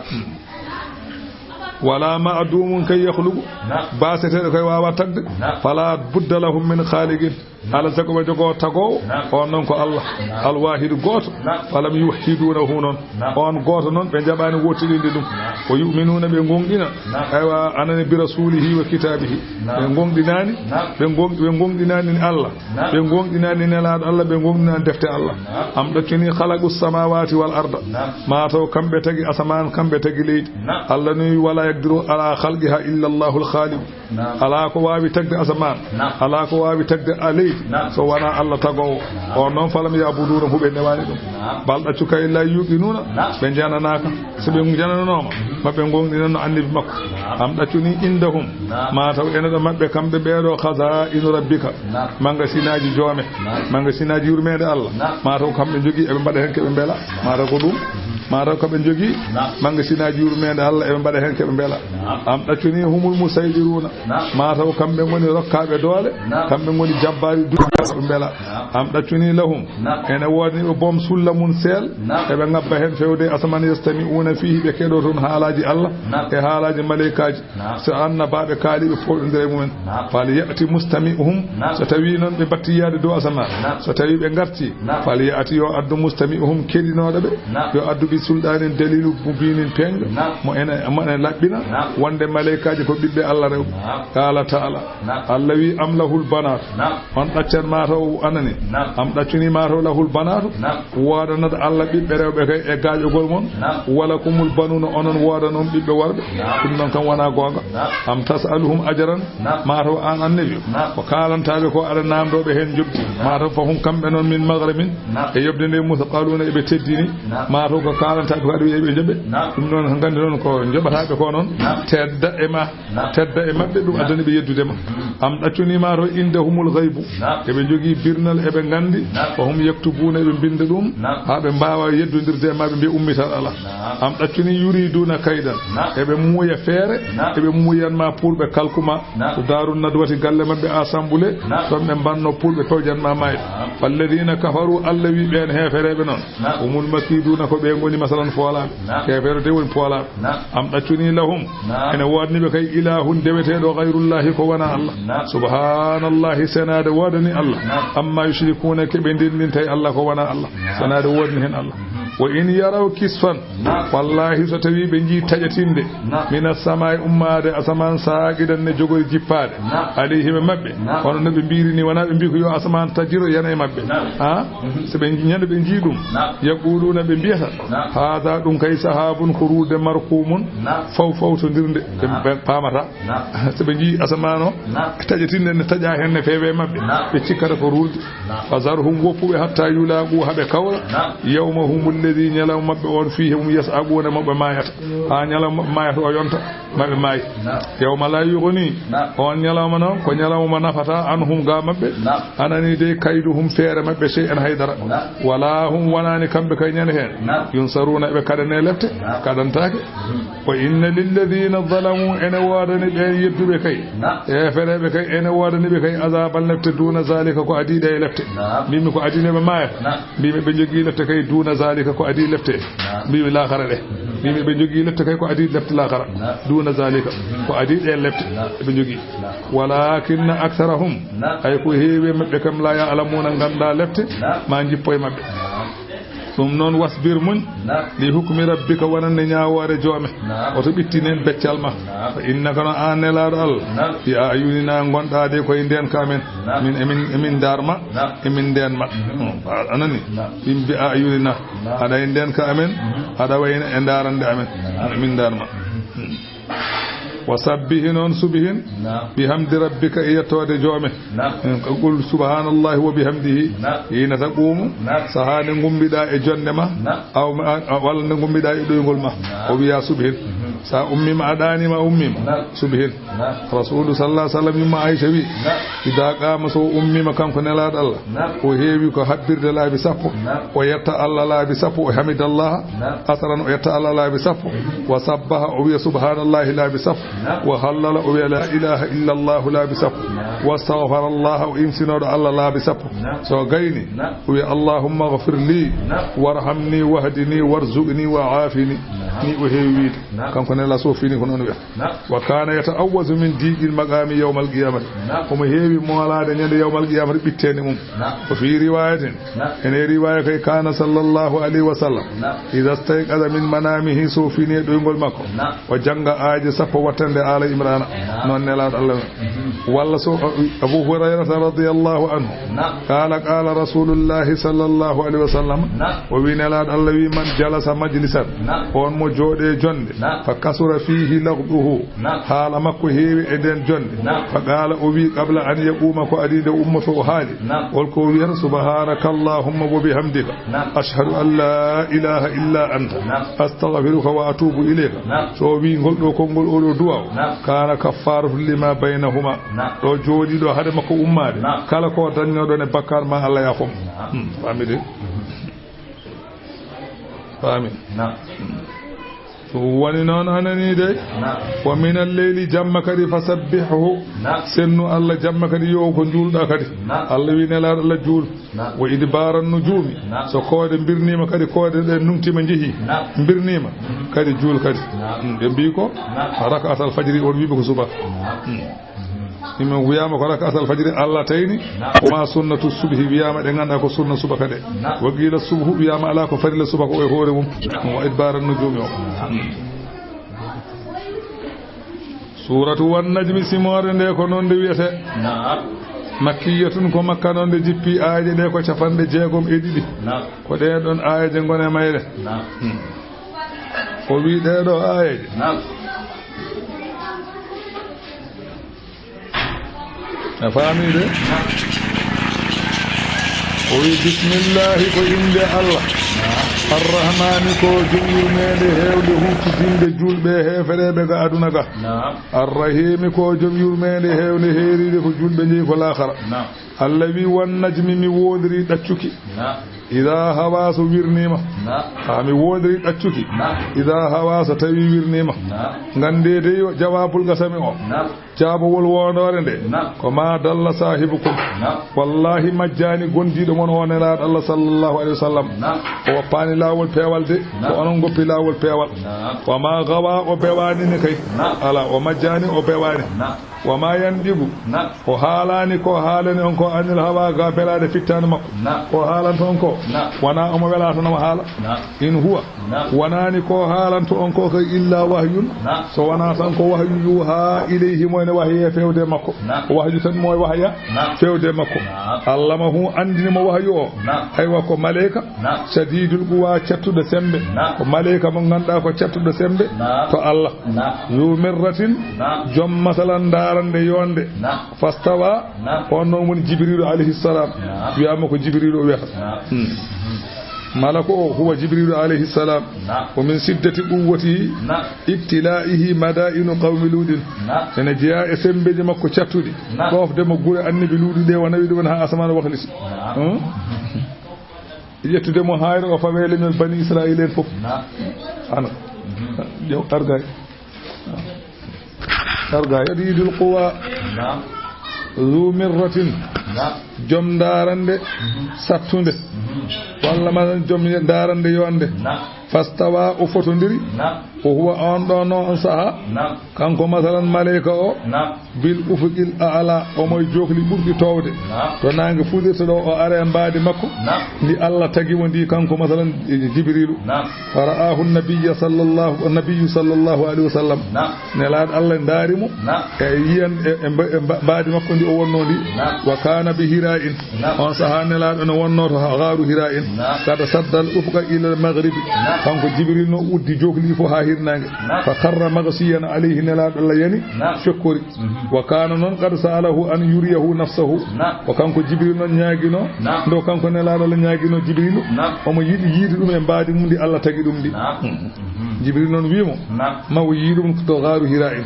Wala ma'dumun kay yakhluqu. نعم. Baaseteeɗo kay waawa tagde. نعم. Fala budda lahum min khaliqin. نعم. Alaa sago ɓe njogoo tagoowo. نعم. On noon ko Allah. نعم. Alwahidu gooto. نعم. Falam yuwahhidunahu noon. نعم. On gooto noon ɓe njaɓaani wootiɗinde ɗum. نعم. Wa yu'minuna, ɓe ngoonɗina. نعم. Aywa, anani bi rasulihi wa kitabihi. نعم. Ɓe ngoonɗinaani. نعم. Ɓe ngoon-, ɓe ngoonɗinaani Allah. نعم. Ɓe ngoonɗinaani Nelaaɗo Allah, ɓe ngoonɗinaani defte Allah. نعم. Am ɗaccuni khalaqu samawati wal arda. نعم. Mataw kamɓe tagi asamaan, kamɓe tagi leydi. نعم. Allah ni wala yaqdiru ala khalqiha illa Allahul khaliq. نعم. Alaa ko waawi tagde asamaan. نعم. Alaa ko waawi tagde a leydi. نعم. So wonaa Allah tagoowo. نعم. On noon falam ya'budunahu, ɓe newaani ɗum. نعم. Bal ɗaccu kay la yuqinuna. نعم. Ɓe njananaaka. So ɓe njanananooma, ma ɓe ngoonɗinanno annabi makko. نعم. Am ɗaccuni indahum. نعم. Mataw ene ɗo maɓɓe kamɓe ɓeeɗo khaza'inu rabbika. نعم. Magasinaaji joome. نعم. Magasinaaji yurmeende Allah. نعم. Mataw kamɓe njogii, eɓe mbaɗa heen ko ɓe mbela. Mataw ko ɗum. Mataw ko ɓe njogii. نعم. Magasinaaji yurmeende Allah, eɓe mbaɗa heen ko ɓe mbela. نعم. Am ɗaccuni humul musaydiruna. نعم. Mataw kamɓe ngoni rokkaaɓe doole. نعم. Kamɓe ngoni jabbaari duɗe ɓe mbela. نعم. Am ɗaccuni lahum. نعم. Ene woodani ɓe boom sullamun seel. نعم. Eɓe ngabba heen fewde e asamaan, yastami'una fihi, ɓe keɗoo toon haalaaji Allah. نعم. E haalaaji maleykaaji. نعم. So annabaaɓe kaali, ɓe pooɗondira e mumen. نعم. Fal ya'ti mustami'uhum. نعم. So tawii noon ɓe mbattii yaade dow asamaan. نعم. So tawii ɓe ngartii. نعم. Fal ya'ti, yo addu, mustami'uhum, keɗinooɗo ɓe. نعم. Yo addu bi sulɗaanin, daliilu mubiinin, peeñɗo. نعم. Mo ene, mo ene laɓɓina. نعم. Wonde maleykaaji ko ɓiɓɓe Allah rewɓe. نعم. Qaala ta'ala. نعم. Allah wi, am lahul banaatu. نعم. On ɗaccan mataw anani. نعم. Am ɗaccuni mataw lahul banaatu. نعم. Woodanat Allah ɓiɓɓe rewɓe kay e gaaƴogol mon. نعم. Walakumul banuuna, onon woodanon ɓiɓɓe worɓe. نعم. Ɗum noon kam wonaa goonga. نعم. Am tas'aluhum ajran. نعم. Mataw aan annabi. نعم. Ko kaalantaaɓe ko aɗa naamndoo ɓe heen njoɓdi. نعم. Mataw fahum kamɓe noon min maghramin. نعم. E yoɓde nde muthqaluuna eɓe teddini. نعم. Mataw ko kaalantaaɓe ko aɗa wiya ɓe njoɓe. نعم. Ɗum noon nganndi noon ko njoɓataaɓe ko noon. نعم. Tedda e ma. نعم. Tedda e maɓɓe, ɗum نعم. Addani ɓe yeddude ma. نعم. Am ɗaccuni mataw indahumul ghaybu. Naam. Eɓe njogii birnal, eɓe nganndi. Naam. Wa hum yaktubuuna, eɓe mbinnda ɗum. Naam. Haa ɓe mbaawa yeddondirde e maɓɓe, mbiya ummital alaa. Naam. Am ɗaccunii yuriiduuna kaydan. Naam. Eɓe muuya feere. Naam. Eɓe muuyan ma pour ɓe kalku ma. Naam. To Daaru Nadwati galle maɓɓe assemblée. Naam. Toon ɓe mbanno pour ɓe pewjan ma maayde. Naam. Falladiina kafaruu, Allah wi ɓeen heefereeɓe noon. Naam. Humul makiiduuna, ko ɓe ngoni masalan foolaaɓe. Naam. Heefere de woni poolaaɓe. Naam. Am ɗaccunii lahum. Naam. Ene woodani ɓe kay ilaahun deweteeɗo gayrullaahi ko wonaa Allah. Naam. Subhaanallaahi, senaade woodani Allah. Naam. Ammaa yushrikuuna, ke ɓe ndenndinta e Allah ko wonaa Allah. Naam. Senaade woodani heen Allah. Mhm. Wa in yaraw kisfan. Naam. Wallaahi, so tawii ɓe njii taƴatinde. Naam. Mina samaa'i, ummaade asamaan, saaqidan, ne jogori jippaade. Naam. Alayhim e maɓɓe. Naam. Hono no ɓe mbiiri ni, wonaa ɓe mbii ko yo asamaan tajiro yana e maɓɓe. Naam. Ha? Mhm. So ɓe nji-, ñande ɓe njii ɗum. Naam. Yaquluuna, ɓe mbiyata. Naam. Haada, ɗum kay, sahaabun, ko ruulde, markuumun, naam, faw fawtondirnde. Ɓe, naam, ɓe paamata. Naam. So ɓe njii asamaan o, naam, taƴatinde ne taƴa heen ne feewe maɓɓe. Naam. Ɓe cikkata ko ruulde. Naam. Fazarhum, woppu ɓe, hatta yulaaqu, haa ɓe kawra. Naam. Yawmahum alladhi, ñalawma maɓɓe on, fiihi hum yas'aquuna, mo ɓe maayata. Haa ñalawma maɓɓe maayata o yonta. Maɓɓe maayi. Naam. Yawma laa yughni. Naam. On ñalawma noon, ko ñalawma mo nafataa, anhum, ga maɓɓe. Naam. Anani de kayduhum, feere maɓɓe, shay'an, hay dara. Naam. Wala hum, wonaani kamɓe kay ñande heen. Naam. Yunsaruuna, eɓe kaɗane lepte. Naam. Kaɗantaake. Mhm. Wa inna lilladhiina zalamu, ene woodani ɓeen yedduɓe kay. Naam. Heefereeɓe kay, ene woodani ɓe kay azaban, lepte, duuna zalika, ko adii ɗe e lepte. Naam. Mbimi ko adii ne ɓe maaya. Naam. Mbimi ɓe njogii lepte kay, duuna zalika, ko adii lepte. Naam. Mbimi laakara ɗe. Mbimi ɓe njogii lepte kay, ko adii lepte laakara. Naam. Duuna zalika, ko adii ɗe lepte. Naam. Ɓe njogii. Naam. Walakinna aktharahum. Naam. Hay ko heewi e maɓɓe kam, la ya'lamuuna, nganndaa lepte. Naam. Ma njippo e maɓɓe. Naam. Ɗum noon, wasbir, muñ. Naam. Li hukmi rabbika, wonande ñaawoore joome. Naam. Oto ɓittinen beccal ma. Naam. Fa innaka, no aan nelaaɗo Allah. Naam. Bi a'yunina, ngonɗaa de koye ndeenka amen. Naam. Min emin, emin ndaar ma, naam, emin ndeen ma. Mhm. Hmm, a, a nani? Naam. Ɗum bi a'yunina. Naam. Aɗa e ndeenka amen, mhm, aɗa wayno e ndaarande amen. Naam. Emin ndaar ma. Mhm. Hmm. Wa sabbihi, noon subihin. Naam. Bihamdi rabbika, e yettoode joome. Naam. Hmm, qul subhanallahi wa bihamdihi. Naam. Hiina taquumu. Naam. Sahaa nde ngummiɗaa e jonnde ma. Naam. Aw ma, a, walla nde ngummiɗaa e ɗoyngol ma. Naam. O wiya subihin. Mhm. So a ummiima, a ɗaaniima, a ummiima. Naam. Subihin. Naam. Rasuulu sallallahu alaihi wasallam, yumma Aisha wi, naam, idaa qaama, so o ummiima kanko nelaaɗo Allah, naam, o heewi ko habbirde laabi sappo, naam, o yetta Allah laabi sappo, o hamidallaha, naam, asaran, o yetta Allah laabi sappo, wa sabbaha, o wiya subhanallahi laabi sappo, naam, wa hallala, o wiya la ilaha illallahu laabi sappo, naam, wa astaghfarallaha, o imsinooɗo Allah laabi sappo. Naam. So gayni, naam, o wiya allahumma ghfir li, naam, warhamni, wahdini, warzuqni, wa aafini. Naam. Ni o heewi wiide. Naam. Kanko nela so fini ko noon wiya. Naam. Wa kana yata'awwazu min diqil maqami yawmal qiyamati. Naam. Omo heewi moolaade ñande yawmal qiyamati ɓitteende mum. Naam. Wa fi riwayatin. Naam. Ene riwaya kay, kana sallallahu alayhi wa sallam, naam, idha stayqadha min manamihi, so fini e ɗoyngol makko. Naam. O jannga aaje sappo wattande Aala Imrana. Naam. Noon nelaaɗo Allah. Mhm. Walla so Abu Hurayrata radiyallahu anhu. Naam. Qala, qala rasulullahi sallallahu alayhi wa sallam. Naam. O wi nelaaɗo Allah wi, man jalasa majlisan. Naam. On mo jooɗe jonde. Naam. Fa kasura fihi lagduhu. Naam. Haala makko heewi e nden jonde. Naam. Fa qala, o wi, qabla an yaquuma, ko adii nde ummoto o haali. Naam. Hol ko o wiyata? Subhanaka Allahumma wa bihamdika. Naam. Ashhadu an la ilaha illa anta. Naam. Astaghfiruka wa atubu ilayka. Naam. So o wi ngol ɗo konngol, oɗo duwaaw, naam, kana kaffaratu lima baynahuma. Naam. Ɗo jooɗiiɗo hade makko ummaade. Naam. Kala ko dañnoɗon e bakkar ma, Allah yaafo mo. Naam. Hmm, faamide? Faami. Naam. Ɗum woni noon, a nanii dey? Naam. Wa minal leyli, jamma kadi, fasabbihhu. Naam. Sennu Allah jamma kadi, yo ko njuulɗa kadi. Naam. Allah wi nelaaɗo Allah juul. Naam. Wa idbaaran nujuumi. Naam. So koode mbirniima kadi, koode ɗe numtiima njehi. Naam. Mbirniima. Mhm. Kadi juul kadi. Naam. Mm, ɓe mbii ko? Naam. Raka'atal fajri, on wiiɓe ko suba. Naam. Mm. Ɗum wiyaama ko raka'atal fajri, Allah tayni. Naam. Wa ma sunnatu subhi, wiyaama ɗe ngannduɗaa ko sunna subaka ɗe. Naam. Wa qiila subhu, wiyaama alaa ko farilla subaka o e hoore mum. Naam. Wa idbaaran nujuumi o. Naam. Mm. Suuratu Wan Najmi, simoore nde ko noon nde wiyetee. Naam. Makkiyatun, ko Makka noon nde jippi, aayeeje ɗe ko capanɗe jeegom e ɗiɗi. Naam. Ko ɗee ɗoon aayeeje ngoni e mayre. Naam. Hmm. O wi ɗee ɗoo aayeeje. Naam. A faamii de? Naam. O wi, "Bismillahi, ko innde Allah. Arrahmani, ko jom yurmeende heewde huuftidinde juulɓe e heefereeɓe ga aduna ga. Arrahimi, ko jom yurmeende heewde heeriinde ko juulɓe njeyi ko laakhara." Allah wi, "Wan najmi, mi woodiri ɗaccuki. Ida hawa, so wirniima." Ha mi woodiri ɗaccuki. Ida hawa, so tawi wirniima. Ngannde dey o jawaabul qasami o. Jaabawol woondoore nde. Ko ma dalla saahibukum. Wallahi, majjaani gondiiɗo mon o, Nelaaɗo Allah sallallahu alayhi wa sallam. O woppaani laawol peewal de, ko onon ngoppi laawol peewal. Wa ma gawa, o bewaani ne kay. Ala, o majjaani, o bewaani. Wa ma yandigu, o haalaani ko haalani on ko anil hawa ga belaade fittaande makko. Ko haalanta on ko, wonaa omo wela tan omo haala. In huwa, wonaani ko haalanta on ko kay illa wahyun, so wonaa tan ko wahyu yuha ilayhi, mo ene wahye fewde makko. Wahyu tan mo wahya fewde makko. Allamahu, anndini mo wahyu o. Aywa, ko maleyka. Shadidul quwa, cattuɗo sembe. Ko maleyka mo ngannduɗaa ko cattuɗo sembe to Allah. Zu mirratin, jom masalan ndaarande yonde. Fastawa, on noon woni Jibrilu alayhi salam. Wiyaama ko Jibrilu o wiyata. Hmm. Malako o huwa Jibrilu alayhi salam. Wa min siddati quwwatihi ibtilaihi madainu qawmi Luɗin. Ene jeyaa e sembeeji makko cattuɗi. Ɗoofde mo gure annabi Luuɗi ɗe, o nawi ɗumen haa asamaan wakliti. Hmm? Ƴettude mo haayre, o fawe leñol Bani Israa'iila en fof. Ana. Ƴeew, argay. Argay. Shadidul quwa. Zu mirratin. Jom ndaarande sattunde. Walla masalan, jom ndaarande yonde. Fastawa, o fotondiri. O huwa on ɗo, no on saha. Kanko masalan maleyka o. Bil ufuqil a'la, omo e jookli ɓurɗi toowde. To naange fuɗirta ɗo, o ara e mbaadi makko. Ndi Allah tagi mo ndi, kanko masalan Jibrilu. Fara'ahu nabiyya sallallahu, nabiyyu sallallahu alayhi wa sallam. Nelaaɗo Allah ndaari mo. E yiyan e, e mba-, e mba-, mbaadi makko ndi o wonno ndi. Wa kana bi Hira'in. On saha Nelaaɗo no wonno to ha-, gaaru Hira'in. Kada saddal ufqa ila al maghribi. Kanko Jibril no uddi jookli fof ha hirnaange. Fa kharra maghshiyan alayhi, Nelaaɗo Allah yani fekkori. Wa kana noon qad sa'alahu an yuriyahu nafsahu. Ko kanko Jibril noon ñaagino. Ndo kanko Nelaaɗo Allah ñaagino Jibrilu. Omo yiɗi yiide ɗum e mbaadi mum ndi Allah tagi ɗum ndi. Jibril noon wii mo, ma o yii ɗum to gaaru Hira'in.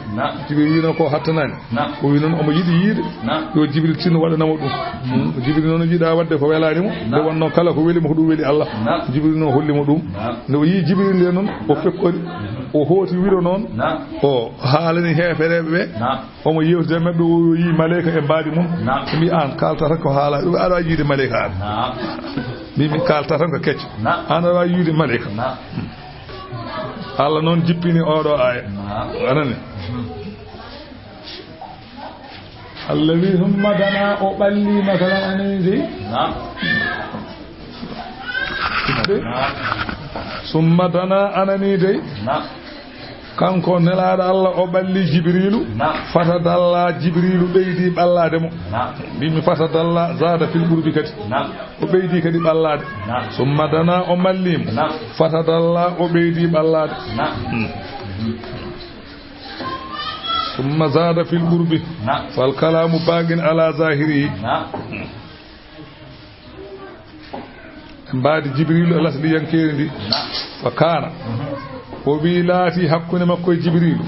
Jibril wiino ko hattanaani. O wi noon omo yiɗi yiide. Yo Jibril tinno waɗanamo ɗum. Jibril noon yiɗa waɗde ko welaani mo. Nde wonno kala ko weli mo ko ɗum weli Allah. Jibril noon holli mo ɗum. Nde o yii Jibril nde noon, o fekkori. O hooti wiro noon. O haalani heefereeɓe ɓe. Omo yewtida e maɓɓe, o yii maleyka e mbaadi mum. Mbi, "Aan kaalta tan ko haala, ɗum aɗa waawi yiide maleyka aan." Mbi, "Min kaalta tan ko kecco. Aan aɗa waawi yiide maleyka." Allah noon jippini oɗo aaya. Anani. Allah wi, "Summa dana," o ɓalli, masalan, anani dey. Summa dana, anani dey. Kanko Nelaaɗo Allah, o ɓalli Jibriilu. Fatadalla, Jibriilu ɓeydi ɓallaade mo. Mbimi fatadalla, zada fil qurbi kadi. O ɓeydi kadi ɓallaade. Summa dana, o malli mo. Fatadalla, o ɓeydi ɓallaade. Hmm. Summa zada fil qurbi. Fal kalamu baqin ala zahirihi. Mbaadi Jibriilu e lasliyankeeri ndi. Fa kaana. O wi laati hakkunde makko e Jibriilu.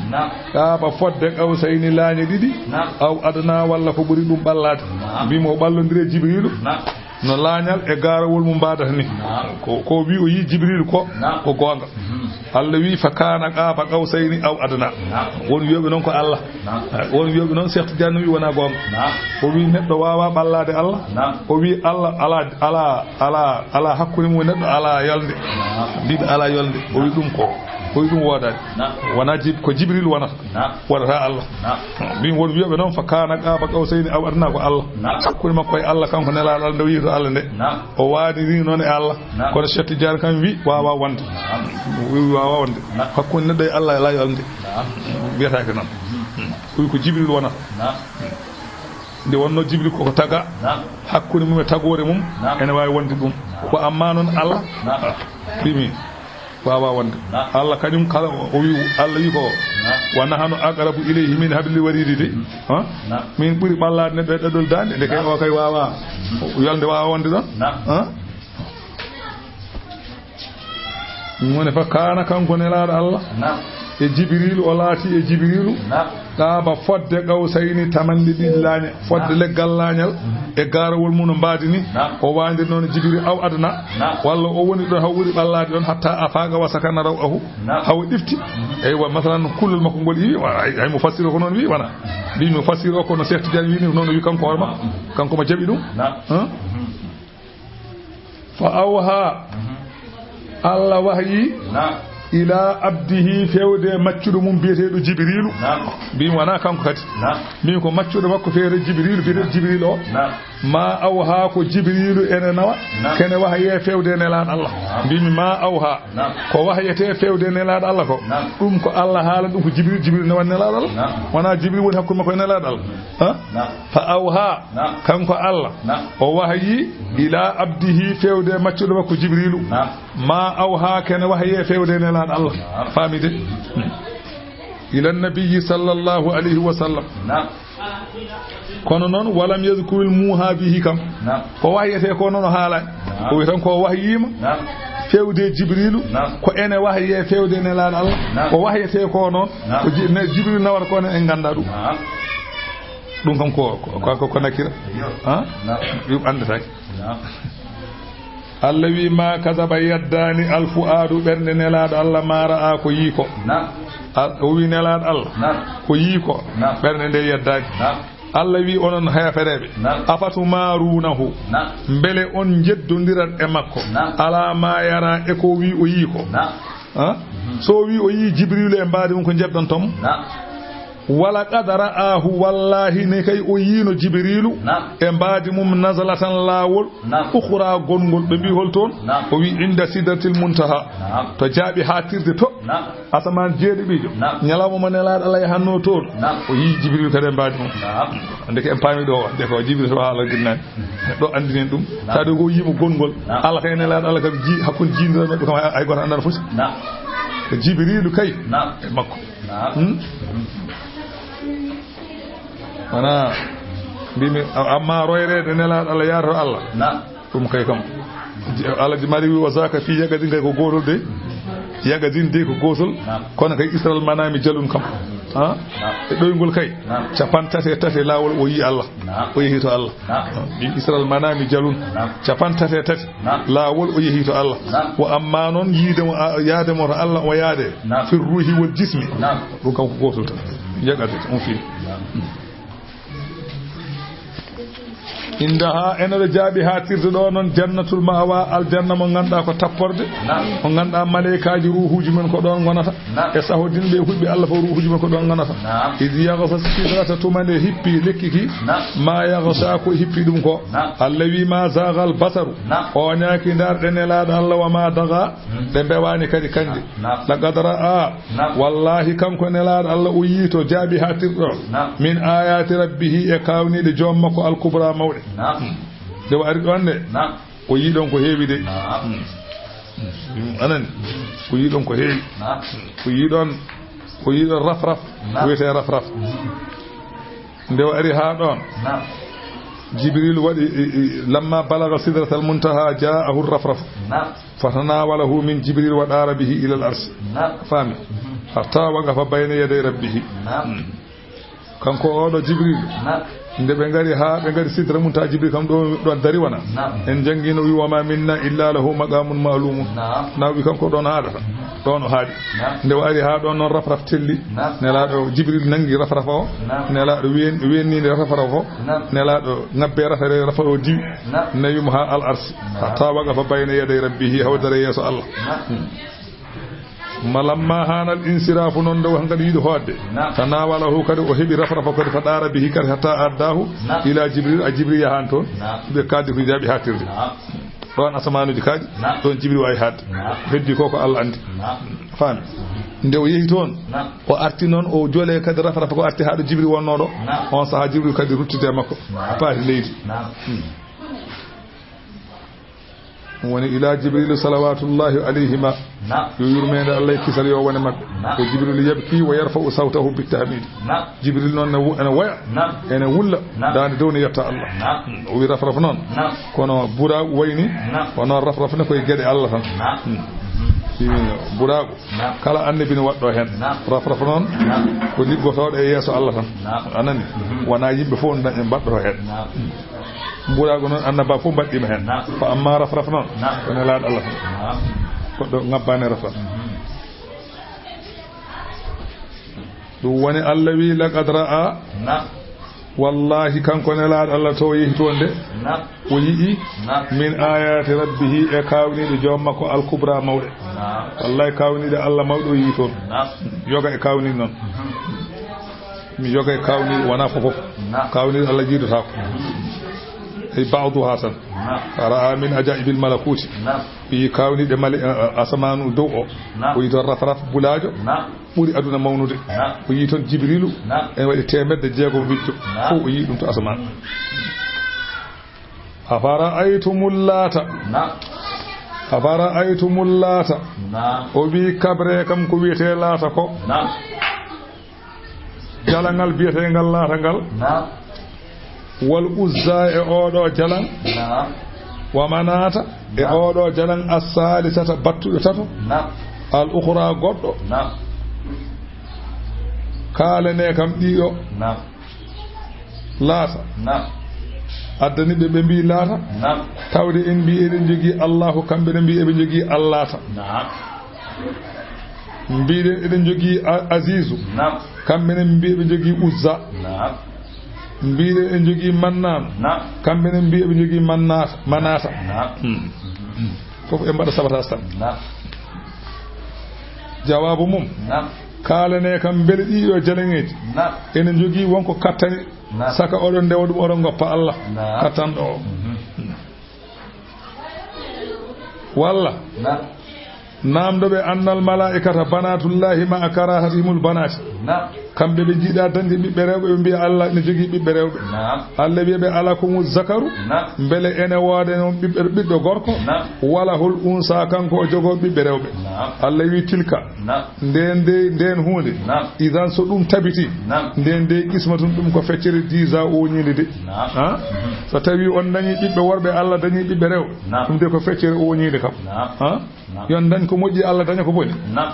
Qaaba fodde qawsayni laañe ɗiɗi. Aw adna walla ko ɓuri ɗum ɓallaade. Mbimi o ɓallondiri e Jibriilu. No laañal e gaarawol mum mbaadata ni. Ko, ko wi o yii Jibriilu ko, ko goonga. Allah wi fa kaana qaaba qawsayni aw adna. Won wiyoɓe noon ko Allah. Won wiyoɓe noon Cheikh Tidiane wi wona goonga. O wi neɗɗo waawa ɓallaade Allah. O wi Allah ala, ala, ala, ala hakkunde mum e neɗɗo ala yolnde. Mbiɓe ala yolnde. O wi ɗum ko. O wi ɗum woodaani. Wona Jib-, ko Jibril wonata. Wonata Allah. Mbimi won wiyoɓe noon fa kaana qaaba qawsayni aw adna ko Allah. Hakkunde makko e Allah kanko Nelaaɗo Allah nde o yii to Allah nde. O waaniri noon e Allah. Kono Cheikh Tidiane kam wi waawa wonde. Wi waawa wonde. Hakkunde neɗɗo e Allah ala yolnde. Wiyataake noon. Ɗum ko Jibril wonata. Nde wonno Jibril koko taga. Hakkunde mum e tagoore mum. Ene waawi wonde ɗum. Ko amma noon Allah. Ɗimi. Waawaa wonde. Naam. Allah kañum kala o, o wi, Allah wi ko, naam, "Wa nahnu aqrabu ilayhi min hablil waridi" de. Ha? Naam. Min ɓuri ɓallaade neɗɗo e ɗaɗol daande, nde kay, naam, o kay waawaa yolnde waawaa wonde ɗon. Naam. Ha? Min woni fa kaana kanko Nelaaɗo Allah. Naam. E Jibriilu, o laati e Jibriilu. Naam. Qaaba fodde qawsayni, tamanɗe ɗiɗi laañe, fodde, naam, leggal laañal, mhm, e gaarawol mum no mbaadi ni. Naam. O waandir noon Jibril aw adna. Naam. Walla o woni ɗon haw ɓuri ɓallaade ɗon, hatta afaaqa wa sakana raw'ahu. Naam. Haw ɗifti. Mhm. Eywa, masalan, kullol makko ngol iwi, wa-, ay, ay mo fassiri ko noon wi, wana. Mbi mo fassiri o ko no Cheikh Tidiane wi ni, noon wi kanko hoore makko. Naam. Kanko mo jaɓi ɗum. Naam. Hein? Mhm. Fa awha, mhm, Allah wahyi, naam, ila abdihi, fewde maccuɗo mum biyeteeɗo Jibriilu. Naam. Mbimi wonaa kanko kadi. Naam. Mbimi ko maccuɗo makko feere Jibriilu, biyeteeɗo Jibriilu o. Naam. Ma awha, ko Jibriilu ene nawa, naam, kene wahye fewde Nelaaɗo Allah. Naam. Mbimi ma awha, naam, ko wahyete fewde Nelaaɗo Allah ko. Naam. Ɗum ko Allah haala ɗum ko Jibriilu, Jibriilu nawa Nelaaɗo Allah. Naam. Wonaa Jibriilu woni hakkunde makko e Nelaaɗo Allah. Ha? Naam. Fa awha, naam, kanko Allah, naam, o wahyi ila abdihi, fewde maccuɗo makko Jibriilu. Naam. Ma awha, kene wahye fewde Nelaaɗo Allah. Naam. Faami de? Ila nabiyyi sallallahu alayhi wa sallam. Naam. Kono noon, walam yadhkuril muha bihi kam. Naam. Ko wahyete ko noon o haalaani. Naam. O wi tan ko wahyiima. Naam. Fewde Jibriilu, naam, ko ene wahye fewde Nelaaɗo Allah. Naam. Ko wahyete ko noon, naam, ko Ji-, ne Jibriilu nawata ko noon en nganndaa ɗum. Naam. Ɗum kam ko, ko, ko, ko, ko nakira. Iyo. Ha? Naam. Ɗum anndataake. Naam. Allah wi ma kadaba, yaddaani, al fu'aadu, ɓernde Nelaaɗo Allah, ma ra'a, ko yii ko. Naam. Al-, o wi Nelaaɗo Allah, naam, ko yii ko. Naam. Ɓernde nde yaddaani. Naam. Allah wi onon heefereeɓe, naam, afatumarunahu, naam, mbele on njeddondirat e makko, naam, ala ma yara, e ko wi o yii ko. Naam. Ha? Mhm. So o wi o yii Jibriilu e mbaadi mum, ko njeddonton mo? Naam. Wala qad ra'ahu, wallahi ne kay o yiino Jibriilu, naam, e mbaadi mum, nazlatan, laawol, naam, ukhra, gonngol. Ɓe mbi hol toon? Naam. O wi inda sidratil muntaha. Naam. To jaaɓi haaɗtirde to. Naam. Asamaan jeeɗiɗiijo. Naam. Ñalawma mo Nelaaɗo Allah yahanno toon. Naam. O yii Jibriilu kadi e mbaadi mum. Naam. Ndeke en paami ɗo, nde ko Jibriilu to haala ginnani. Ɗo anndinen ɗum. Naam. Saɗa ko yiimo gonngol. Naam. Allah kay Nelaaɗo Allah kam ji, hakkunde jiindira maɓɓe kam hay, hay gooto anndaano foti. Naam. Ko Jibriilu kay. Naam. E makko. Naam. Hmm? Wona mbimi, a-, amma royreede Nelaaɗo Allah yaara to Allah. Naam. Ɗum kay kam. Ji-, Alhaji Mari wi, wa zaka fi yaqazin kay ko gootol de. Yaqazin de ko gootol. Naam. Kono kay Israel manami jalun kam. Ha? Naam. E ɗoyngol kay. Naam. Capanɗe tati e tati laawol o yii Allah. Naam. O yehi to Allah. Naam. Ɗin Israel manami jalun. Naam. Capanɗe tati e tati. Naam. Laawol o yehi to Allah. Naam. Wo amma noon yiide mo, a, yaade mo to Allah o yaade. Naam. Fi ruhi wal jismi. Naam. Ɗum kam ko gootol tan. Yaqazin on fi. Naam. Indaha, ene ɗo jaaɓi haaɗtirde ɗo noon, jannatul ma'wa, aljanna mo ngannduɗaa ko tapporde, naam, mo ngannduɗaa maleykaaji ruuhuuji mum ko ɗoon ngonata, naam, e sahodinɓe e hulɓe Allah fof ruuhuuji mum ko ɗoon ngonata. Naam. Iz yaghsha sidrata, tuma nde hippi lekki ki, naam, ma yaghsha, ko hippi ɗum ko. Naam. Allah wi ma zaagal basaru, naam, o ñaaki ndaarɗe Nelaaɗo Allah, wa ma daga, hmm, ɗe mbewaani kadi kañƴe. Naam. Laqad ra'a, naam, wallahi kanko Nelaaɗo Allah o yii to jaaɓi haaɗtirɗo, naam, min ayati rabbihi, e kaawniiɗe joom makko al kubra mawɗe. Naam. Nde o ari ɗoon nde, naam, o yii ɗoon ko heewi de. Naam. Hmm. Hmm. Anani? O yii ɗoon ko heewi. Naam. O yii ɗoon, o yii ɗoon rafraf, naam, wiyetee rafraf. Hmm. Nde o ari haa ɗoon, naam, Jibril waɗi, i, i, lamma balaga sidratal muntaha jaahu rafraf. Naam. Fatanawalahu min Jibril wa ɗaara bihi ilal arsi. Naam. Faami? Mhm. Hatta waqafa bayna yaday rabbihi. Naam. Hmm. Kanko oɗo Jibril, naam, nde ɓe ngari haa ɓe ngari sidra muntaha, Jibril kam ɗo, ɗo dari wona. Naam. En janngino wi, wa ma minna illa lahu maqamun ma'lumun. Naam. Na wi kanko ɗoon haadata. Mhm. Ɗoon o haaɗi. Naam. Nde o ari haa ɗoon noon, rafraf telli. Naam. Nelaaɗo Jibril nanngi rafraf o. Naam. Nelaaɗo ween-, weenni nde rafraf o. Naam. Nelaaɗo ŋabbe rafere, rafraf o diwi. Naam. Nawi mo haa al arsi. Naam. Hatta waqafa bayna yaday rabbihi, haw dara yeeso Allah. Naam. Hmm. Ma lamma haana al insiraafu, noon nde o hankadi yiɗi hoodde. Naam. Tanawalahu, kadi o heɓi rafraf o kadi, fa ɗaara bihi kadi hatta addaahu, naam, ila Jibril, a Jibril yahan toon. Naam. Ɓe kaaldi ko jaaɓi haaɗtirde. Naam. Ɗoon asamaanuuji kaaɗi, naam, ɗoon Jibril waawi haadde. Naam. Ko heddi ko, ko Allah anndi. Naam. Faami? Nde o yehi toon, naam, o arti noon, o jole kadi rafraf ko arti haa ɗo Jibril wonnoo ɗo. Naam. On sahaa Jibril kadi ruttiti e makko. Naam. Paati leydi. Naam. Hmm. Ɗum woni ila Jibrilu salawatullahi alayhima. Naam. Yo yurmeende Allah e kisal yo wone maɓɓe. Naam. Ko Jibrilu yabki wa yarfa'u sawtahu bittahmidi. Naam. Jibril noon ne wo-, ene woya, naam, ene wulla, naam, daande dow ne yetta Allah. Naam. O wi rafraf noon. Naam. Kono buraagu wayni, naam, ko noon rafraf ne koye geɗe Allah tan. Naam. Hmm. Buraagu. Naam. Kala annabi ne waɗɗo heen. Naam. Rafraf noon, naam, ko liggotooɗo e yeeso Allah tan. Naam. A nani? Mhm. Wonaa yimɓe fof dañ-, mbaɗɗo heen. Naam. Buraagu noon annaba fof mbaɗɗiima heen. Naam. Ko amma rafraf noon, naam, ko nelaaɗo Allah tan. Naam. Goɗɗo ŋabbaani rafraf. Mhm. Ɗum woni Allah wi, laqad ra'a. Naam. Wallahi, kanko nelaaɗo Allah to yehi toon de. Naam. O yi'i. Naam. Min ayati rabbihi, e kaawniiɗe joom makko al kubra mawɗe. Naam. Wallahi, kaawniiɗe Allah mawɗe o yi'i toon. Naam. Yoga e kaawniiɗe noon. Mhm. Mi yoga e kaawniiɗe, wonaa fof fof. Naam. Kaawniiɗe Allah jiidotaako. Mhm. Ay ba'duha tan. Naam. Ra'a min ajaibil malakuti. Naam. O yii kaawniiɗe male-, a-, a-, asamaanu dow o. Naam. O yii toon rafraf bulaajo. Naam. Ɓuri aduna mawnude. Naam. O yii toon Jibrilu. Naam. Ene waɗi teemedde jeegom wijjo. Naam. Fof o yii ɗum to asamaan. Afara'aytumul Laata. Naam. Afara'aytumul Laata. Naam. O wii, kabree kam ko wiyetee Laata ko. Naam. Jalaŋal biyeteengal Laata ngal. Naam. Wal Uzza e ooɗo jalaŋ. Naam. Wa Manaata e, naam, ooɗo jalaŋ as-saalisata battuɗo tato. Naam. Al ukhra goɗɗo. Naam. Kaalanee kam ɗiɗo. Naam. Laata. Naam. Addani ɓe, ɓe mbii Laata. Naam. Tawde en mbii eɗen njogii Allahu, kamɓe ne mbii eɓe njogii Allaata. Naam. Mbiɗen eɗen njogii A-, Azizu. Naam. Kamɓe ne mbii eɓe njogii Uzza. Naam. Mbiɗen eɗen njogii Mannaan. Naam. Kamɓe ne mbii eɓe njogii Mannaata, Manaata. Naam. Hmm. Fof en mbaɗa sabatas tan. Naam. Jawaabu mum. Naam. Kaalanee kam mbele ɗiɗo jalaŋeeji. Naam. Ene njogii wonko kattani. Naam. Saka oɗon ndewa ɗum, oɗon ngoppa Allah. Naam. Kattanɗo o. Mhm. Walla. Naam. Naamndo ɓe annal malaa'ikata banatullahi ma'a karahatihimul banati. Naam. Kamɓe ɓe njiɗa dañde ɓiɓɓe rewɓe, ɓe mbiya Allah ne jogii ɓiɓɓe rewɓe. Naam. Allah wiya ɓe ala kumu zakaru. Naam. Mbele ene wooda noon ɓiɓɓe, ɓiɗɗo gorko. Naam. Walahul unsa, kanko o jogoo ɓiɓɓe rewɓe. Naam. Allah wi tilka. Naam. Ndeen de, ndeen huunde. Naam. Idan so ɗum tabiti. Naam. Ndeen de qismatun ɗum ko feccere disa o ñiinde de. Naam. Ha? Mhm. So tawi on dañi ɓiɓɓe worɓe, Allah dañi ɓiɓɓe rewɓe. Naam. Ɗum de ko feccere o ñiinde kam. Naam. Ha? Naam. Yon dañ ko moƴƴi, Allah daña ko boni. Naam.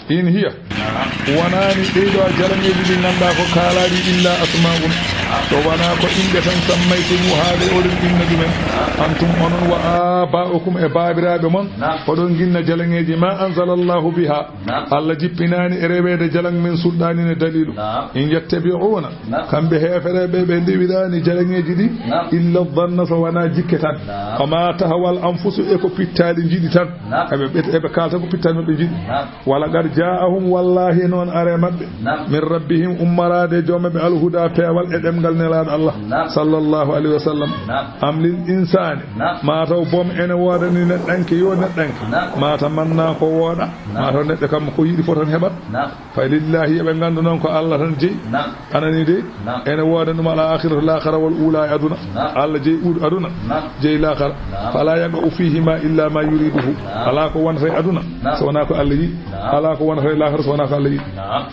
In hiya. Naam. Wonaani ɗiɗo jalaŋeeji ɗi ngannduɗaa ko kaalaaɗi illa asma'un. Naam. So wonaa ko inɗe tan sammaytumuha ɗe oɗon inna ɗumen. Naam. Antum onon wa aba'ukum e baabiraaɓe mon. Naam. Oɗon nginna jalaŋeeji ma anzalallahu biha. Naam. Allah jippinaani e reweede jalaŋ min sulɗaanin e daliilu. Naam. In yattabi'una. Naam. Kamɓe heefereɓe ɓe ndewiɗaani jalaŋeeji ɗi. Naam. Illa dhanna, so wonaa jikke tan. Naam. Wa ma tahawal anfusu, e ko pittaali njiɗi tan. Naam. Eɓe, ɓe, eɓe kaalta ko pittaali maɓɓe njiɗi. Naam. Wa laqad ja'ahum, wallahi noon are maɓɓe. Naam. Min rabbihim, ummoraade e joom maɓɓe, alhuda, peewal e ɗemngal nelaaɗo Allah. Naam. Sallallahu alayhi wa sallam. Naam. Am lil insaani. Naam. Maa taw boom ene woodani neɗɗanke, yo neɗɗanke. Naam. Maa tamanna ko wooɗa. Naam. Maa taw neɗɗo kam ko yiɗi fof tan heɓat. Naam. Fa lillahi, eɓe nganndu noon ko Allah tan jeyi. Naam. A nanii de? Naam. Ene wooda ɗum al akhiratu, laakhara, wal ula, e aduna. Naam. Allah jeyi ɓuuɗo aduna. Naam. Jeyi laakhara. Naam. Fala yaqa'u fihima illa ma yuriduhu. Naam. Alaa ko wonata e aduna, naam, so wonaa ko Allah yiɗi. Naam. Alaa ko wonata e laakhara so wonaa ko Allah yiɗi. Naam.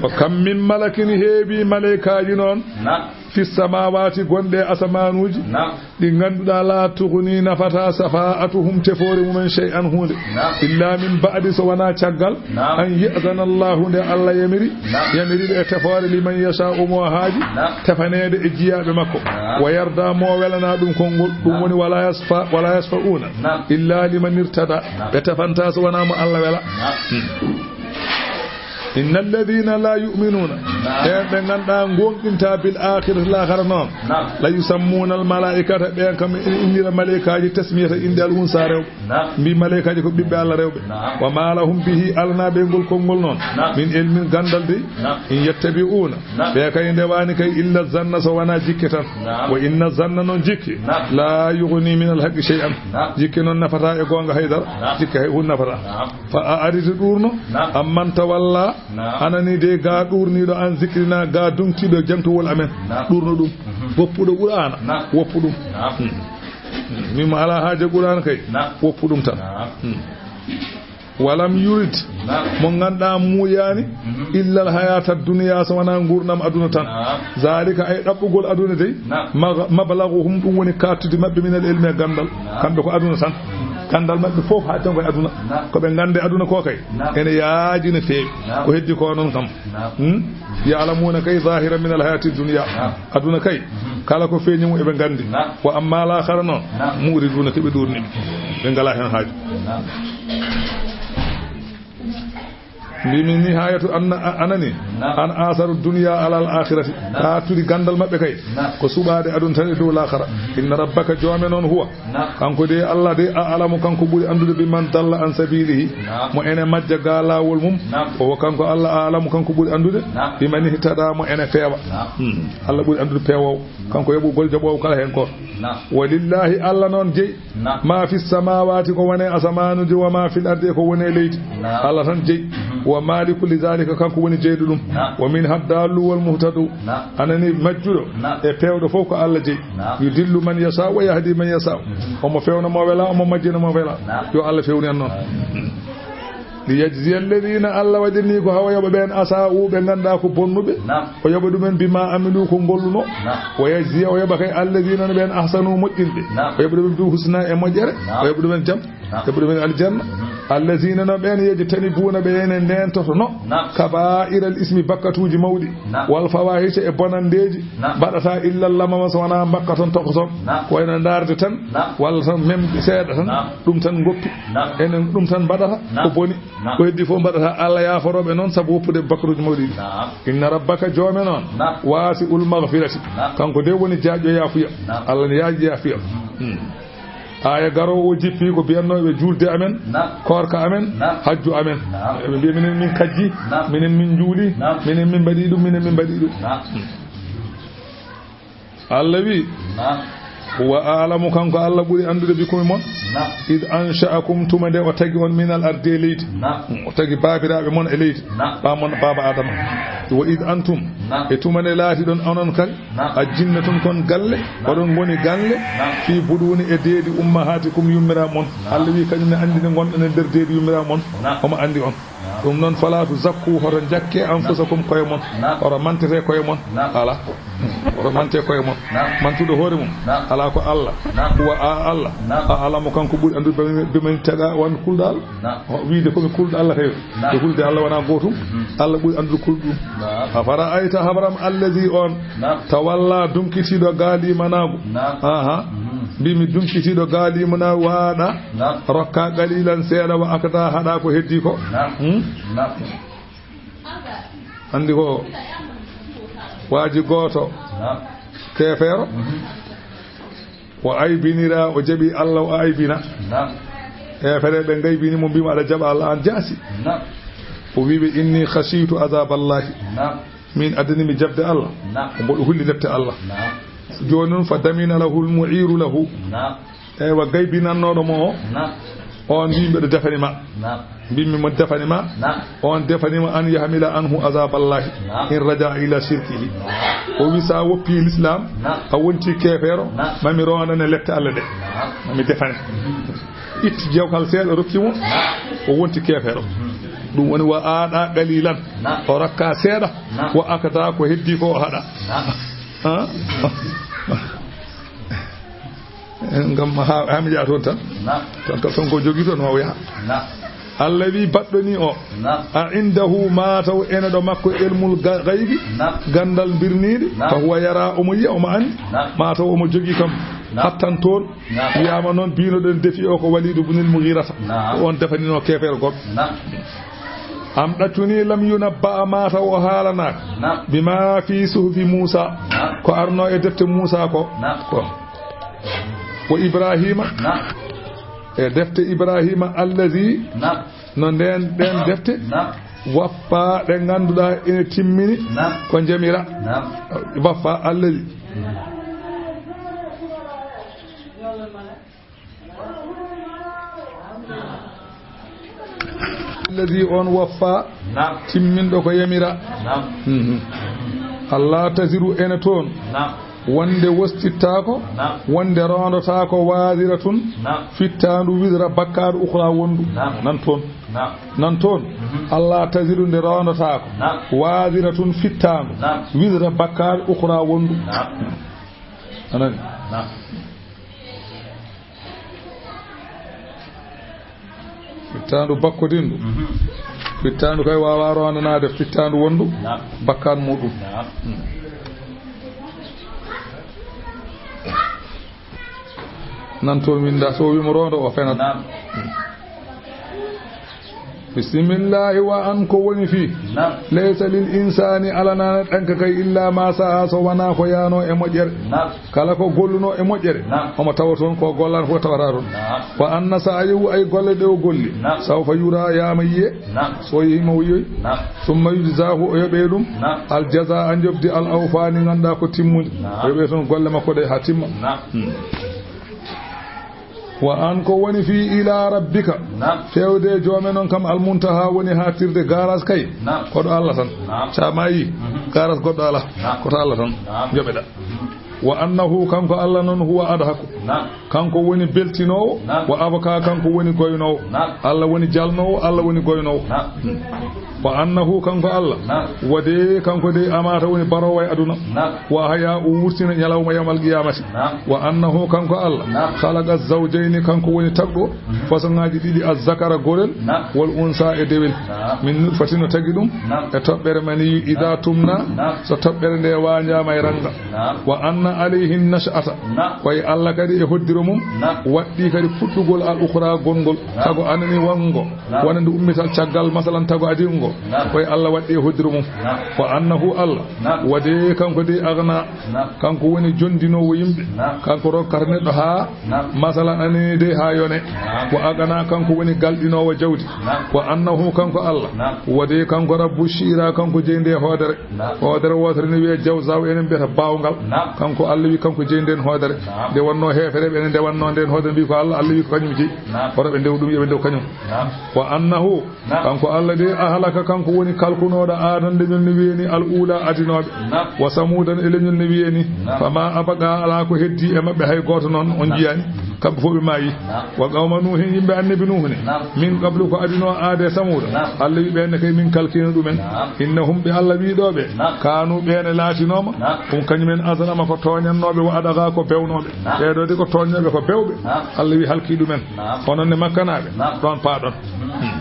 Wa kam min malakin, heewi maleykaaji noon. Naam. Fi samawati, gonɗe e asamaanuuji. Naam. Ɗi ngannduɗaa, la tughni, nafata, shafa'atuhum, tefoore mumen, shay'an, huunde. Naam. Illa min ba'di, so wonaa caggal. Naam. An ya'zana Allahu, nde Allah yamiri. Naam. Yamiri ɓe e tefoore, liman yasha'u, mo haaji. Naam. Tefaneede e jiyaaɓe makko. Naam. Wa yarda, mo welana ɗum konngol. Ɗum, naam, woni wala yasfa, wala yashfa'una. Naam. Illa liman irtada. Naam. Ɓe tefantaa so wonaa mo Allah wela. Naam. Hmm. Inna alladhina la yu'minuna. Naam. Ɓen ɓe ngannduɗaa ngoonɗinta bil akhirati, laakhara noon. Naam. La yusammuna al malaikata, ɓen kam ene innira maleykaaji tasmiyata, innde al unsa, rewɓe. Naam. Mbi maleykaaji ko ɓiɓɓe Allah rewɓe. Naam. Wa ma lahum bihi, alanaa ɓe ngol konngol noon. Naam. Min ilmin, ganndal de. Naam. In yattabi'una. Naam. Ɓe kay ndewaani kay illa zanna, so wonaa jikke tan. Naam. Wa inna zanna, noon jikke. Naam. La yughni min al haqqi shay'an. Naam. Jikke noon nafataa e goonga haydara. Naam. Jikke hay huunde nafataa. Naam. Fa a'rid, ɗuurno. Naam. Amman tawalla. Naam. A nanii de, gaa ɗuurniiɗo an zikrina, gaa duŋtiiɗo jaŋtowol amen. Naam. Ɗuurno ɗum. Mhm. Woppuɗo Qur'aana. Naam. Woppu ɗum. Naam. Hmm. Min mo alaa haaje Qur'an kay. Naam. Woppu ɗum tan. Naam. Hmm. Walam yurid. Naam. Mo ngannduɗaa muuyaani. Mhm. Illal hayaata duniya, so wonaa nguurndam aduna tan. Naam. Zalika, ay ɗaɓɓugol aduna dey. Naam. Mag-, mablaghuhum, ɗum woni kattudi maɓɓe minal ilmi e ganndal. Naam. Kamɓe ko aduna tan. Ganndal maɓɓe fof haa tan ko e aduna. Naam. Ko ɓe nganndi aduna ko kay. Naam. Ene yaaji no feewi. Naam. Ko heddi ko noon kam. Naam. Hmm? Ya'lamuna kay zahira minal hayati dunya. Naam. Aduna kay, mhm, kala ko feeñi mum eɓe nganndi. Naam. Wa amma al-akhira noon, naam, mu'riduna, ko ɓe ɗuurni. Ɓe ngalaa heen haaju. Naam. Mbimi nihayatu an-, a-, anani. Naam. An asaru dunya alal akhirati. Naam. Haa turi ganndal maɓɓe kay. Naam. Ko suɓaade aduna tan e dow laakhara. Mhm. Inna rabbaka, joome noon, huwa. Naam. Kanko de, Allah de, a'lamu, kanko ɓuri anndude, biman dalla an sabilihi. Naam. Mo ene majja gaa laawol mum. Naam. O, kanko Allah, a'lamu, kanko ɓuri anndude. Naam. Biman ihtada, mo ene feewa. Naam. Hmm. Allah ɓuri anndude peewoowo. Naam. Kanko yoɓugol jaɓoowo kala heen gooto. Naam. Walillahi, Allah noon jeyi. Naam. Ma fi samawati, ko woni e asamaanuuji, wa ma fil ardi, e ko woni e leydi. Naam. Allah tan jeyi. Mhm. Wa maliku li zalika, kanko woni jeyɗo ɗum. Naam. Wa minha dallu wal muhtadu. Naam. Anani majjuɗo, naam, e peewɗo fof ko Allah jeyi. Naam. Yudillu man yasha wa yahdi man yasha. Mhm. Omo fewna mo wela, omo majjina mo wela. Naam. Yo Allah fewnu en noon. Amin. Li yajziya alladhina, Allah waɗirni ko haa o yoɓa ɓeen asa'u, ɓe ngannduɗaa ko bonnuɓe. Naam. O yoɓa ɗumen bima amilu, ko ngolluno. Naam. Wa yajziya, o yoɓa kay alladhina, no ɓeen ahsanu, moƴƴinɓe. Naam. O yoɓa ɗumen bil husna, e moƴƴere. Naam. O yoɓa ɗumen jam. Naam. Heɓude men aljanna. Mhm. Allazina, no ɓeen, yajtanibuna, ɓe ene ndeentotono. Naam. Kaba'ira al ismi, bakkatuuji mawɗi. Naam. Wal fawahisha, e bonandeeji. Naam. Mbaɗata illa lamama, so wonaa mbakka toon, toko toon. Naam. Ko wayno ndaarde tan. Naam. Walla tan memde seeɗa tan. Naam. Ɗum tan ngoppi. Naam. Enen ɗum tan mbaɗata. Naam. Ko boni. Naam. Ko heddi fof mbaɗata. Allah yaaforooɓe noon sabu woppude bakkatuuji mawɗi ɗi. Naam. Inna rabbaka, joome noon. Naam. Wasi'ul maghfirati. Naam. Kanko de woni jaajɗo yaafuya. Naam. Allah ne yaaji yaafuya. Mhm. Hmm. Aaya garoowo o jippi ko biyannooɓe juulde amen, naam, koorka amen, naam, hajju amen. Naam. Eɓe mbiya minen min kajji, naam, minen min njuuli, naam, minen min mbaɗi ɗum, minen min mbaɗi ɗum. Naam. Allah wi, naam, huwa a'lamu, kanko Allah ɓuri anndude bikum e mon. Naam. Id ansha'akum, tuma nde o tagi on, minal ardi, e leydi. Naam. O tagi baabiraaɓe mon e leydi. Naam. Ɓaa mon, baaba Adama. Wa id antum, naam, e tuma nde laatiɗon onon kadi. Naam. Ajinnatun, kon galle, naam, oɗon ngoni galle, naam, fi buduni, e deedi, ummahatikum, yummiraaɓe mon. Naam. Allah wi kañum ne anndi nde ngonɗon e nder deedi yummiraaɓe mon. Naam. Omo anndi on. Naam. Ɗum noon, fala tuzakku, hoto njakke, anfusakum, naam, koye mon. Naam. Hoto mantete koye mon. Naam. Ala. Hoto mante koye mon. Naam. Mantuɗo hoore mum. Naam. Ala ko Allah. Naam. Huwa a Allah. Naam. A'lamu, kanko ɓuri anndude bima, bima ittaqa, won kulɗo Allah. Naam. O wiide ko mi kulɗo Allah kay. Naam. Ko hulde Allah wona gootum. Mhm. Allah ɓuri anndude kulɗum. Naam. Afara'ayta, habram, allazi on, naam, tawalla, dumkitiiɗo gaalimanaagu. Naam. Aha. Mhm. Mbimi dumkitiiɗo gaalimanaagu waaɗa. Naam. Rokka qalilan seeɗa, wa akda, haɗa ko heddi ko. Naam. Hmm? Naam. Anndi ko waaji gooto, naam, keefeero. Mhm. O aybinira, o jaɓi Allah, o aybina. Naam. Heefereɓe ngaybini mo, mbima aɗa jaɓa Allah, an jaasi. Naam. O wiɓe, inni khashitu azaballahi. Naam. Min addani mi jaɓde Allah. Naam. Mboɗo hulli defte Allah. Naam. Jooni noon, fa damina lahul mu'iru lahu. Naam. Eywa, gaybinannooɗo mo o, naam, on mbi mbeɗo defani ma. Naam. Mbimmi mo defani ma. Naam. On defani ma an yahmila anhu azaballahi. Naam. In raja'a ila shirkihi. Naam. O wi sa woppi l'islam, naam, a wonti keefeero, naam, mami rondane lette Allah ɗe. Naam. Mami defane. Itti jewkal seeɗa rokki mo, naam, o wonti keefeero. Ɗum woni wa aɗa qalilan. Naam. O rakka seeɗa, naam, wa akada ko heddi ko o haɗa. Naam. Ha? Ngam ha, ha mi yaa toon tan. Naam. Tan ka ton ko jogii toon, ma o yaha. Naam. Allah wi baɗɗo ni o. Naam. A indahu, ma taw ene ɗo makko ilmul ga-, gaybi. Naam. Ganndal birniiɗi. Naam. Fa huwa yara, omo yiya, omo anndi. Naam. Ma taw omo jogii kam. Naam. Hattan toon. Naam. Wiyaama noon, biino ɗen defi o ko Walidu bunil Mughirata. Naam. Ko on defanino keefeero goɗɗo. Naam. Am ɗaccuni lam yunabba, ma taw o haalanaaka. Naam. Bima fi suhufi Muusa. Naam. Ko arno e defte Muusa ko. Naam. Ko. Wo Ibrahima. Naam. E defte Ibrahima allazi. Naam. No nden, ɗen defte. Naam. Waffa, ɗe ngannduɗaa ene timmini. Naam. Ko njamira. Naam. Waffa allazi. Allazi on waffa. Naam. Timminɗo ko yamira. Naam. Mhm. Allah taziru ene toon. Naam. Wonde wostittaako, naam, wonde roondotaako, waaziratun, naam, fittaandu wizra bakkaatu ukhra wondu. Naam. Nan toon. Naam. Nan toon. Mhm. Allah taziru nde roondotaako. Naam. Waaziratun fittaandu. Naam. Wizra bakkaatu ukhra wondu. Naam. A nani? Naam. Fittaandu bakkodindu. Mhm. Fittaandu kay waawaa roondanaade fittaandu wondu. Naam. Bakkaat muɗum. Naam. Hmm. Nan toon winda, so o wiimo roondo, o fenat. Naam. Bismillahi, wa an ko woni fii. Naam. Laysa lil insaani, alanaana ɗanka kay, illa ma sa'a, so wanaa ko yaano e moƴƴere. Naam. Kala ko golluno e moƴƴere, naam, omo tawa toon, ko gollano fof tawata toon. Naam. Wa anna sa'yahu, ay golle ɗe o golli, naam, sawfa yura, yaama yiye. Naam. So yehi mo yiyoy. Naam. Summa yujzahu, o yoɓe ɗum. Naam. Al jazaa, a njoɓdi, al awfa, ndi ngannduɗaa ko timmundi. Naam. O yoɓe toon golle makko ɗe haa timma. Naam. Hmm. Wa an ko woni fii ila rabbika. Naam. Fewde e joome noon kam, al muntaha woni haaɗtirde, garage kay. Naam. Ko ɗo Allah tan. Naam. Sa maayi, mhm, garage goɗɗo alaa. Naam. Ko to Allah tan. Naam. Joɓeɗa. Mhm. Wa annahu, kanko Allah noon, huwa adhaku. Naam. Kanko woni beltinoowo. Naam. Wa abka, kanko woni goynoowo. Naam. Allah woni jalnoowo, Allah woni goynoowo. Naam. Hmm. Wa annahu, kanko Allah. Naam. Wade kanko de amata woni baroowo e aduna. Naam. Wa ahya, o wurtina ñalawma yawmal qiyamati. Naam. Wa annahu, kanko Allah. Naam. Khalaqa zawjayni, kanko woni tagɗo. Mhm. Façon ŋaaji ɗiɗi, az-zakara gorel. Naam. Wal unsa e dewel. Naam. Min nutfatin, no tagi ɗum. Naam. E toɓɓere maniyu, ida tumna. Naam. So toɓɓere nde wañaama e ranga. Naam. Wa anna alayhi nash'ata. Naam. Ko e Allah kadi e hoddiro mum. Naam. Waɗɗi kadi fuɗɗugol al ukhra gongol. Naam. Tago anani wongo. Naam. Wonande ummital caggal, masalan, tago adingo. Naam. Ko e Allah waɗɗi e hoddiro mum. Naam. Wa annahu, Allah. Naam. Wade kanko de aghna. Naam. Kanko woni jondinoowo yimɓe. Naam. Kanko rokkata neɗɗo haa, naam, masalan, anani de haa yone. Naam. Wa aghna, kanko woni galɗinoowo jawdi. Naam. Wa annahu, kanko Allah. Naam. Wade kanko rabbu shi'ra, kanko jeyi nde hoodere. Naam. Hoodere wootere ne wiyee jawzaw, enen mbiyata baawngal. Naam. Kanko Allah wi kanko jeyi nden hoodere. Naam. Nde wonno heefereɓe ene nde wonno nden hoodere mbi ko Allah, Allah wi ko kañum jeyi. Naam. Hoto ɓe ndew ɗum, yo ɓe ndew kañum. Naam. Wa annahu, naam, kanko Allah de ahlaka, kanko woni kalkunooɗo aadande leñol ne wiyeni al ula adinooɓe. Naam. Wa samudan e leñol ne wiyeni. Naam. Fama abqa, alaa ko heddi e maɓɓe hay gooto noon on, naam, jiyaani. Kamɓe fof ɓe maayi. Naam. Wa qawma Nuuhin, yimɓe annabi Nuuhu ne. Naam. Min qablu, ko adino aade Samuuda. Naam. Allah wi ɓeen ne kay min kalkino ɗumen. Naam. Innahum, ɓe Allah wi ɗo ɓe. Naam. Kaanu, ɓeen e laatinooma. Naam. Ɗum kañumen azlama ko tooñannooɓe, wa adgha ko bewnooɓe. Naam. Ɓee ɗo de ko tooñnooɓe ko bewɓe. Naam. Allah wi halki ɗumen. Naam. Onon ne Makkanaaɓe. Naam. Ɗoon paaɗon. Hmm.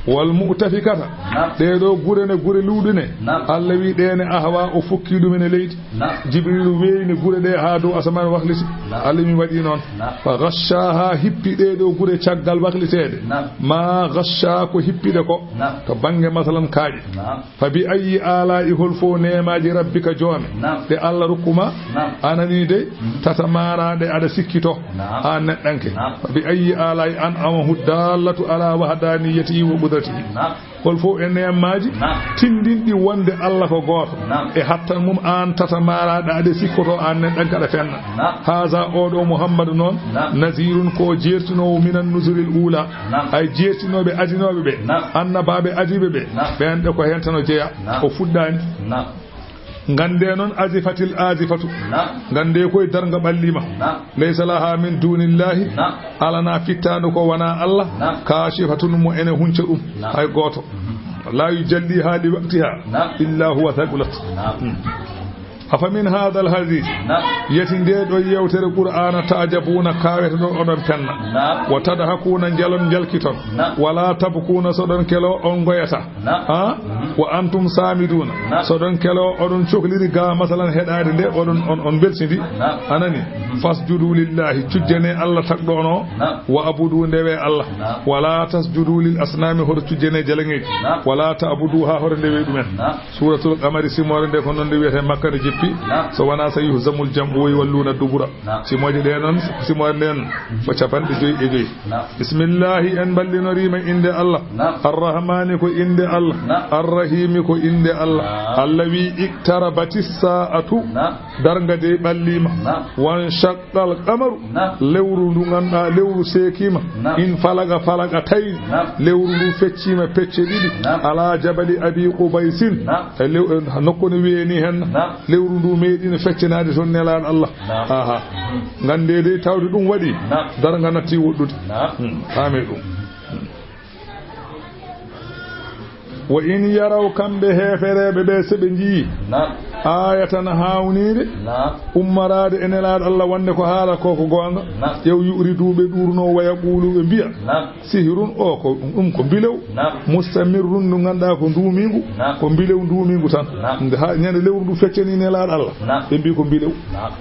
Wal mu'tafikata. Naam. Ɗee ɗo gure ne gure luuɗune. Naam. Allah wi ɗee ne ahwa o fukki ɗum e leydi. Naam. Jibrilu weeyni gure ɗe haa dow asamaan wakliti. Naam. Allah mi waɗi noon. Naam. Fa ghashshaha hippi ɗee ɗo gure caggal wakliteede. Naam. Ma ghashsha ko hippiɗe ko. Naam. To bannge masalan kaaƴe. Naam. Fa bi ayyi ala'i hol fof neemaaji rabbika joome. Naam. Ɗe Allah rokkuma. Naam. Anani de. Mhm. Tata maaraɗe aɗa sikkito. Naam. An neɗɗanke. Naam. Fa bi ayyi ala'i an amahu dallatu ala wahdaniyatihi wa qudratihi. Naam. Hol fof e neemaaji. Naam. Tindinɗi wonde Allah ko gooto. Naam. E hattan mum an tata maaraɗa aɗa sikkoto an neɗɗanke aɗa fenna. Naam. Haza oɗo Muhammadu noon. Naam. Nazirun ko jeertinoowo minan nuzuril ula. Naam. Ay jeertinooɓe adinooɓe ɓe. Naam. Annabaaɓe adiiɓe ɓe. Naam. Ɓeen ɗe ko heen tan o jeya. Naam. O fuɗɗaani. Naam. Ngannde noon azifatil azifatu. Naam. Ngannde koye darnga ɓallima. Naam. Laysa laha min dunillahi. Naam. Alana fittaandu ko wona Allah. Naam. Kashifatun mo ene hunca ɗum. Naam. Hay gooto. Mhm. La yujalliha li waqtiha. Naam. Illa huwa thaqulat. Naam. Hmm. Afa min hadha al hadith. Naam. Yeti nde ɗo yewtere Qur'aana ta'jabuna kawete ɗon oɗon penna. Naam. Wa tadhakuna njalon njalkiton. Naam. Wala tabkuna so ɗon kelo on ngoyata. Naam. Ha? Mhm. Wa antum samiduna. Naam. So ɗon kelo oɗon cokliri ga masalan heɗaade nde oɗon on, on beltidi. Naam. Anani. Mhm. Fasjudu lillahi. Cujjane Allah tagɗo on o. Naam. Wa abudu ndewe Allah. Naam. Wala tasjudu lil asnami hoto cujjane jalaŋeeji. Naam. Wala ta'budu ha hoto ndewe ɗumen. Naam. Suratul Qamari simoore nde ko noon nde wiyete Makka nde jippi. Naam. So wona sayuhzamul jam'u wa yuwalluna dubura. Naam. Simooje ɗe noon, simoore nde noon ko capanɗe joyi e joyi. Naam. Bismillahi, en mballinorii ma innde Allah. Naam. Arrahmani ko innde Allah. Naam. Arrahimi ko innde Allah. Naam. Allah wi iqtarabatis sa'atu. Naam. Darnga dey ɓalliima. Naam. Wan shaqqal qamaru. Naam. Lewru ndu ngannduɗaa lewru seekiima. Naam. In falaqa falaqa tawi. Naam. Lewru ndu fecciima pecce ɗiɗi. Naam. Ala jabali Abi Qubaysin. Naam. E lew-, e nokku no wiyee ni hen. Naam. Lewru Ndu meeɗino feccanaade toon Nelaaɗo Allah. Naam. Aha. Mhm. Nganndee dey tawde ɗum waɗi. Naam. Darnga natti woɗɗude. Naam. Hmm. Faamee ɗum. Wa in yaraw, kamɓe heefereeɓe ɓe, so ɓe njiyii. Naam. Aayatan, haawniinde. Naam. Ummaraade e Nelaaɗo Allah wonde ko haala ko ko goonga. Naam. Yow yu'ridu, ɓe ɗuurnoo, wa yaquulu, ɓe mbiya. Naam. Sihirun, o ko ɗum ko mbilew. Naam. Mustamirrun, ndu ngannduɗaa ko nduumiingu. Naam. Ko mbilew nduumiingu tan. Naam. Nde haa ñande lewru ndu feccani Nelaaɗo Allah. Naam. Ɓe mbi ko mbilew. Naam.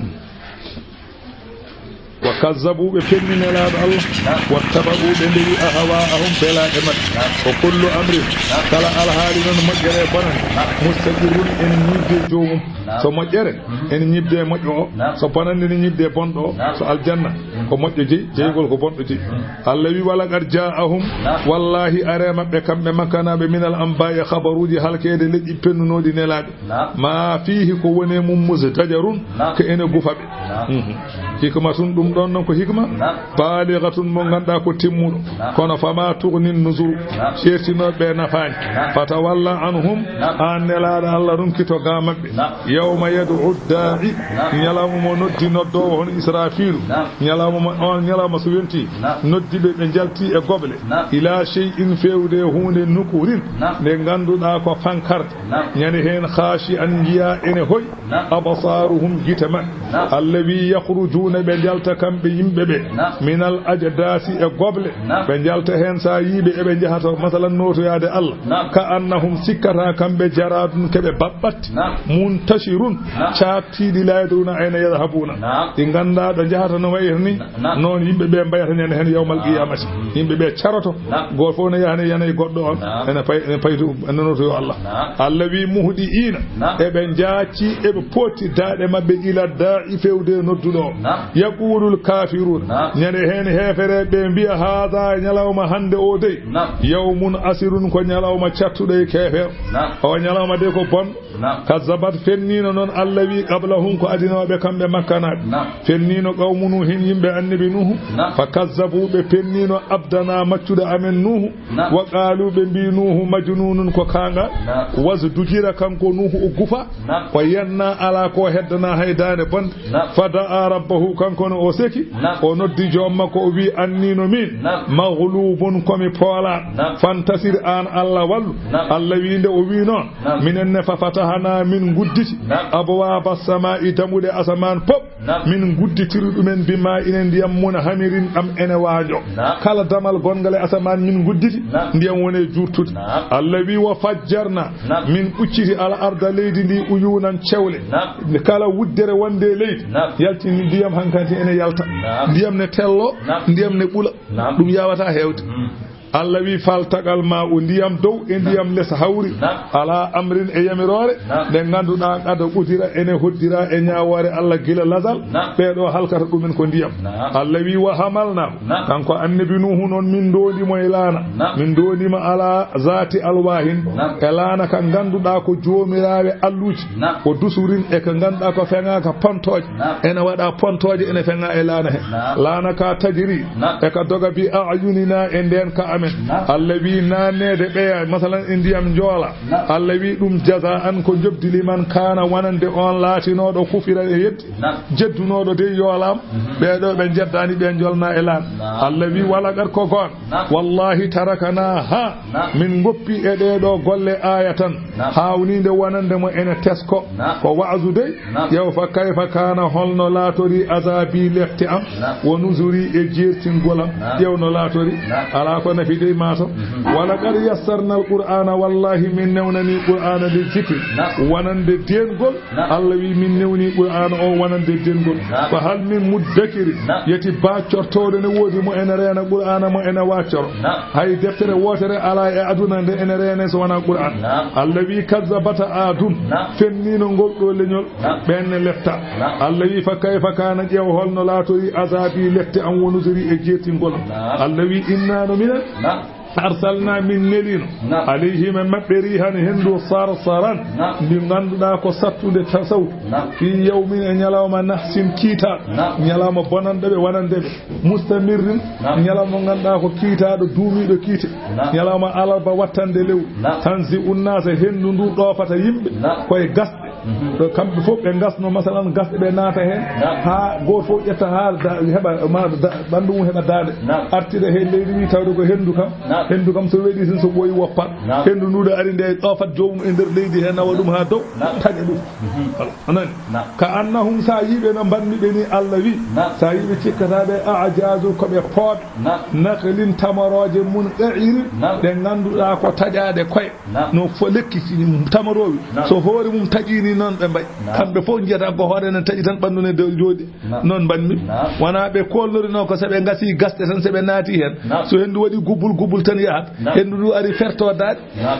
Wa kazzabu, ɓe penni Nelaaɗo Allah. Naam. Wattaba'u, ɓe ndewi ahwa'ahum, belaaɗe maɓɓe. Naam. Wa kullu amrin, naam, kala alhaali noon moƴƴere e bonande. Naam. Mustaqirrun, ene ñiiɓde e joomum. Naam. So moƴƴere, mhm, ene ñiiɓde e moƴƴo o. Naam. So bonande ne ñiiɓde e bonɗo o. Naam. So aljanna, mhm, ko moƴƴo jeyi, naam, jeyugol ko bonɗo jeyi. Mhm. Allah wi, "Wa laqad jaa'ahum", naam, wallahi are maɓɓe kamɓe makkanaaɓe, "minal anbaa'i", habaruuji halkeede leƴƴi pennunooɗi nelaaɓe. Naam. "Ma fiihi", ko woni e mum, "muzdajarun", naam, ko ene gufa ɓe. Naam. Mhm. Hikmatun, ɗum ɗon noon ko hikma. Naam. Baaligatun, mo ngannduɗaa ko timmuɗo. Naam. Kono fama tugni nuzuru. Naam. Ceertinooɓe ɓe nafaani. Naam. Fatawalla anhum, naam, aan Nelaaɗo Allah, runkito ga maɓɓe. Naam. Yawma yad'u daa'i, naam, ñalawma mo noddi noddoowo hono Israafiilu. Naam. Ñalawma mo, on ñalawma so yonti, naam, noddi ɓe, ɓe njalti e goble. Naam. Ila shay'in, feewde e huunde, nukurin, naam, nde ngannduɗaa ko fankarde. Naam. Ñande heen, khaashi'an, njiya ene hoy. Naam. Absaaruhum, gite maɓɓe. Naam. Allah wi, "Yakhrujuuna", ɓe njalta kamɓe yimɓe ɓe. Naam. "Minal ajdaasi", e goble. Naam. Ɓe njalta heen, so a yii ɓe eɓe njaha to, masalan, nootoyaade Allah. Naam. "Ka annahum", sikkata kamɓe, "jaraadun", keɓe baɓɓatti. Naam. "Muntashirun", naam, caaktiiɗi, "laa yadruuna ayna yadhabuuna". Naam. Ɗi nganndaa ɗo njahata no wayata ni. Naam. Noon yimɓe ɓe mbayata ñande heen yawmal, naam, qiyaamati. Yimɓe ɓe caroto. Naam. Gooto fof ne yaha ne yana e goɗɗo on. Naam. Ene pay-, ene payti, ene noto yo Allah. Naam. Allah wi, "Muhdi'ina", naam, eɓe njaaci, eɓe potti daaɗe maɓɓe, ila daa'i, feewde nodduɗo o. Naam. Yaqulul kafirun, naam, ñande heen heefereɓe mbiya, "Haada", ñalawma hannde o dey, naam, "yawmun asirun", ko ñalawma cattuɗo e keefeer. Naam. O ñalawma dey ko bon. Naam. Kazzabat, fenniino noon, Allah wi, qablahum, ko adinooɓe kamɓe makkanaaɓe. Naam. Fenniino qawmu Nuuhin, yimɓe annabi Nuuhu. Naam. Fa kazzabu, ɓe penniino abdana, maccuɗo amen Nuuhu. Naam. Wa qaalu, ɓe mbi Nuuhu, majnunun, ko kaanga. Naam. Wasdujira, kanko Nuuhu o gufa. Naam. O yenna, alaa ko heddana hay daande bonde. Naam. Fa da'a rabbahu, kanko no o seki. Naam. O noddi joom makko, o wi, "Anni no min, naam, maghlubun, komi poolaaɗo. Naam. Fantasir, aan Allah wallu." Naam. Allah wi, nde o wi noon, naam, minen ne, fa fatahna, min ngudditi, naam, abwaaba samaa'i, dammuɗe asamaan pop. Naam. Min ngudditiri ɗumen, bima, ina ndiyam, munhamirin, ɗam ene waajo. Naam. Kala damal gonngal e asamaan min ngudditi, naam, ndiyam woni e juurtude. Naam. Allah wi, "Wa fajjarna", naam, min ɓucciti, "al arda", leydi ndi, "uyunan", cewle. Naam. Kala wuddere wonde e leydi, naam, yaltini ndiyam, hankadi ene yalta. Naam. Ndiyam ne tello, naam, ndiyam ne ɓula. Naam. Ɗum yawata heewde. Mm. Allah wi, "Faltaqal maa'u", ndiyam dow e ndiyam, naam, les hawri. Naam. Ala amrin, e yamiroore, naam, nde ngannduɗaa, qad qudira, ene hoddira e ñaawoore Allah gila lazal. Naam. Ɓee ɗo halkata ɗumen ko ndiyam. Naam. Allah wi, "Wa hamalna", naam, kanko annabi Nuuhu noon, min ndoondi mo e laana. Naam. Min ndoondi mo ala zaati alwahin, naam, e laana ka ngannduɗaa ko joomiraaɓe alluuji. Naam. Ko dusurin e ko ngannduɗaa ko feŋaaka pontooje. Naam. Ene waɗa pontooje, ene feŋa e laana he. Naam. Laana ka tajiri. Naam. E ka doga bi a'yunina, e ndeen ka amen. Naam. Allah wi, naanneede ɓeya, masalan, e ndiyam njoola. Naam. Allah wi, ɗum jazaan, ko njoɓdi, liman kaana, wonande on laatinooɗo, kufira, e yeddi. Naam. Jeddunooɗo dey yoolaam, mhm, ɓee ɗo ɓe njeddaani, ɓe njolna e laan. Naam. Allah wi, "Walaqad", ko goon. Naam. "Wallahi, taraknaaha", naam, min ngoppi e ɗee ɗo golle, aayatan, naam, haawniinde wonande mo ene tesko. Naam. Ko wa'azu dey. Naam. Ƴeew fa kayfa kaana, holno laatori, azaabi, lefte am, naam, wa nuzuri, e jeertingol am. Naam. Ƴeew no laatori. Naam. Alaa ko nafi dey maaso. Mhm. "Walaqad yassarnal qur'aana", wallahi min newnani qur'aana, li zikri, naam, wonande deengol. Naam. Allah wi, min newni qur'aana o wonande deengol. Naam. "Fa hal min muddakir", naam, yeti baacortooɗo ne woodi mo ene reena qur'aana, mo ene waccoro? Naam. Hay deftere wootere alaa e aduna nde ene reene so wonaa qur'aan. Naam. Allah wi, "Kazzabata Aadun", naam, fenniino ngol ɗo leñol, naam, ɓeen ne lefta. Naam. Allah wi, "Fa kayfa kaana", ƴeew holno laatori, "azaabi", lefte am, "wa nuzuri", e jeertingol am. Naam. Allah wi, "Inna", no minen, naam, "arsalna", min neliino, naam, "alayhim", e maɓɓe, "riihan", henndu, "sarsaran", naam, ndi ngannduɗaa ko sattunde ta sawtu, naam, "fii yawmin", e ñalawma, "nahsin", kiitaaɗo, naam, ñalawma bonanɗo ɓe, wonande ɓe, "mustamirrin", naam, ñalawma mo ngannduɗaa ko kiitaaɗo, duumiiɗo kiite, naam, ñalawma alarba wattande lewru, naam, "tanzi'un naasa", henndu ndu ɗoofata yimɓe, naam, koye gasɗe. Mhm. Ɗo kamɓe fof ɓe ngasno, masalan, gasɗe ɓe naata heen. Naam. Haa gooto fof ƴetta haa da-, heɓa, ma da-, ɓanndu mum heɓa daande. Naam. Artira heen leydi wi tawde ko henndu kam. Naam. Henndu kam so weɗi tan so ɓooyi woppat. Naam. Henndu ndu ɗo ari nde ɗoofat joomum e nder leydi heen, nawa ɗum haa dow, naam, taƴa ɗum. Mhm. Voilà. A nani? Naam. Ka annahum, so a yiɓe no mbanmi ɓe ni, Allah wi. Naam. So a yiɓe cikkata ɓe, a'jazu, ko ɓe pooɗ. Naam. Nakhlin, tamarooje mun, qa'ir, naam, ɗe ngannduɗaa ko taƴaaɗe koye. Naam. No fo lekki ci-, tamaroowi. Naam. So hoore mum taƴi ni, noon ɓe mbayi. Naam. Kamɓe fof njiyata ko hoore ne taƴi tan, ɓanndu ne dow jooɗi. Naam. Noon mbanmi. Naam. Wonaa ɓe koolnorino ko so ɓe ngasi gasɗe tan, so ɓe naati heen. Naam. So henndu waɗi gubbul, gubbul tan yahat. Naam. Henndu ndu ari ferto daaɗe. Naam.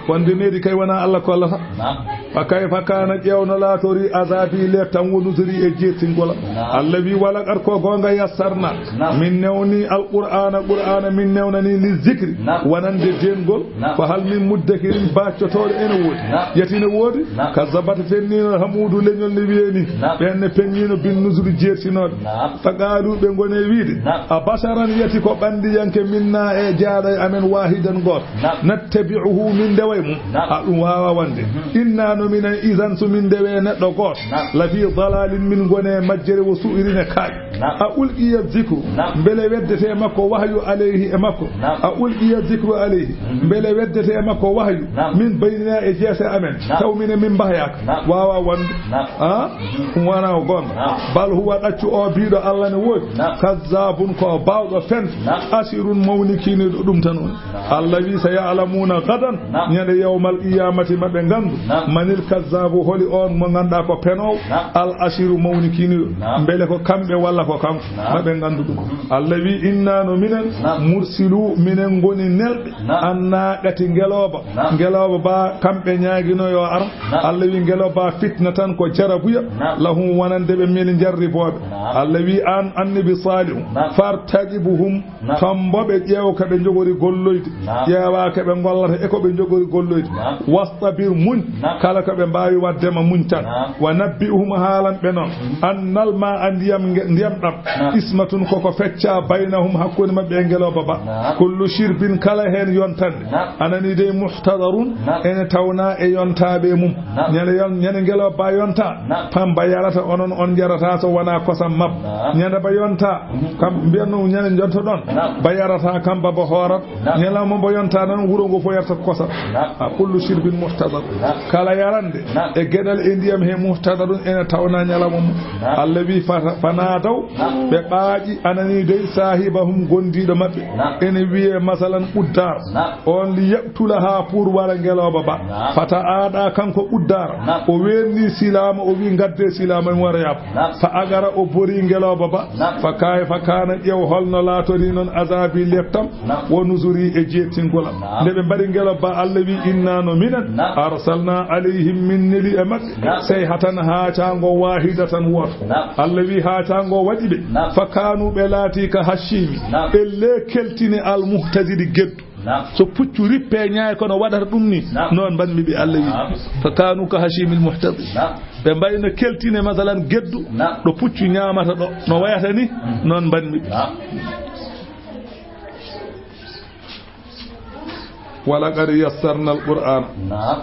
Wonde needi kay wonaa Allah kollata. Naam. Fa kayfa kaana, ƴeewno laatori, azaabi, leptam, wo nusuri, e jeertingol am. Naam. Allah wi, wala qad, ko goonga, yassarna, naam, min newni alqur'aana, qur'aana min newnani, li zikri, naam, wonande deengol. Naam. Fa hal min muddakirin, baaccotooɗo ene woodi? Naam. Yati ne woodi? Naam. Kazzabat, fenniino, Hamuudu, leñol ne wiyee ni. Naam. Ɓeen ne penniino bin nusuri, jeertinooɓe. Naam. Fa qaalu, ɓe ngoni e wiide, naam, a basharan, yati ko ɓanndiyanke, minna, e jaaɗo e amen, waahidan, gooto. Naam. Nattabi'uhu, min ndeway mum. Naam. A, ɗum waawaa wonde. Mhm. Inna, no minen, izan, so min ndewee neɗɗo gooto. Naam. La fi dalalin, min ngone majjere, wo su'rin, e kaaƴe. Naam. A ulqiya zikru, naam, mbele weddete makko wahyu, alayhi, e makko? Naam. A ulqiya zikru alayhi, mhm, mbele weddete makko wahyu? Naam. Min baynina, e jeese amen, naam, taw minen min mbahayaaka? Naam. Waawaa wonde. Naam. A? Mhm. Ɗum wonaa ko goonga. Naam. Bal huwa, ɗaccu o biiɗo Allah ne woodi. Naam. Kazzabun, ko baawɗo fen. Naam. Ashirun, mawnikiiniiɗo ɗum tan woni. Naam. Allah wi, saya'lamuna gadan, naam, ñande yawmal qiyamati, maɓe nganndu, naam, manil kazzabu, holi on mo ngannduɗaa ko penoowo, naam, al ashiru, mawnikiiniiɗo. Naam. Mbele ko kamɓe walla ko kanko? Naam. Maɓe nganndu ɗum. Mhm. Allah wi, inna, no minen, naam, mursilu, minen ngoni nelɓe, naam, annaqati, ngelooba. Naam. Ngelooba ba kamɓe ñaagino yo ar. Naam. Allah wi, ngelooba fitna tan, ko jarabuya. Naam. Lahum, wonande ɓe, min jarribooɓe. Naam. Allah wi, an annabi Salihu, naam, fartaqibuhum, naam, tombo ɓe, ƴeewa ko ɓe njogori golloyde. Naam. Ƴeewa ko ɓe ngollata e ko ɓe njogori golloyde. Naam. Wastabir, muñ. Naam. Kala ko ɓe mbaawi waɗde ma muñ tan. Naam. Wa nabbi'hum, haalan ɓe noon. Mhm. Annal maa'a, ndiyam nge-, ndiyam ɗam. Naam. Qismatun, koko fecca, baynahum, hakkunde maɓɓe e ngelooba ba. Naam. Kullu shirbin, kala heen yontande. Naam. A nanii dey, muhtadarun, naam, ene tawnaa e yontaaɓe mum. Naam. Ñande yon-, ñande ngelooba ba yonta, naam, pam ba yarata, onon on njarata so wonaa kosam mabba. Naam. Ñande ba yonta, mhm, kam mbiyanno ñande jontoɗon, naam, ba yarata, kam ba ba hoorat. Naam. Ñalawma ba yonta noon, wuro ngo fof yarta ko kosam. Naam. A, kullu shirbin muhtadar. Naam. Kala yarande, naam, e geɗal e ndiyam he muhtadarun, ene tawnaa ñalawma mum. Naam. Allah wi, fa-, fanaadaw, naam, ɓe ɓaaƴi, a nanii dey, saahibahum, gondiiɗo maɓɓe. Naam. Ene wiyee, masalan, uddaar. Naam. On li yaqtula, haa pour wara ngelooba ba. Naam. Fata aaɗa kanko uddaara. Naam. O weenni silaama, o wi, ngaddee silaama, mi wara yaab. Naam. Fa aqara, o bori ngelooba ba. Naam. Fa kayfa kaana, ƴeew holno laatori noon, azaabi, leptam, naam, wo nusuri, e jeertingol am. Naam. Nde ɓe mbari ngelooba ba, Allah wi, inna, no minen, naam, arsalna alayhim, min neli e maɓɓe, naam, sayhatan, haacaango, waahidatan, wooto. Naam. Allah wi, haacaango waɗi ɓe. Naam. Fa kaanu, ɓe laati, ka hashimi, naam, ɓe le keltini, al muhtadiri, geddu. Naam. So puccu rippee ñaay, kono waɗata ɗum ni, naam, noon mbanmi ɓe, Allah wi. Naam. Fa kaanu ka hashimil muhtadi. Naam. Ɓe mbayno keltine, masalan, geddu, naam, ɗo puccu ñaamata ɗo, no wayata ni, mm, noon mbanmi ɓe. Naam. Walaqad yassarna al-Qur'ana. Naam.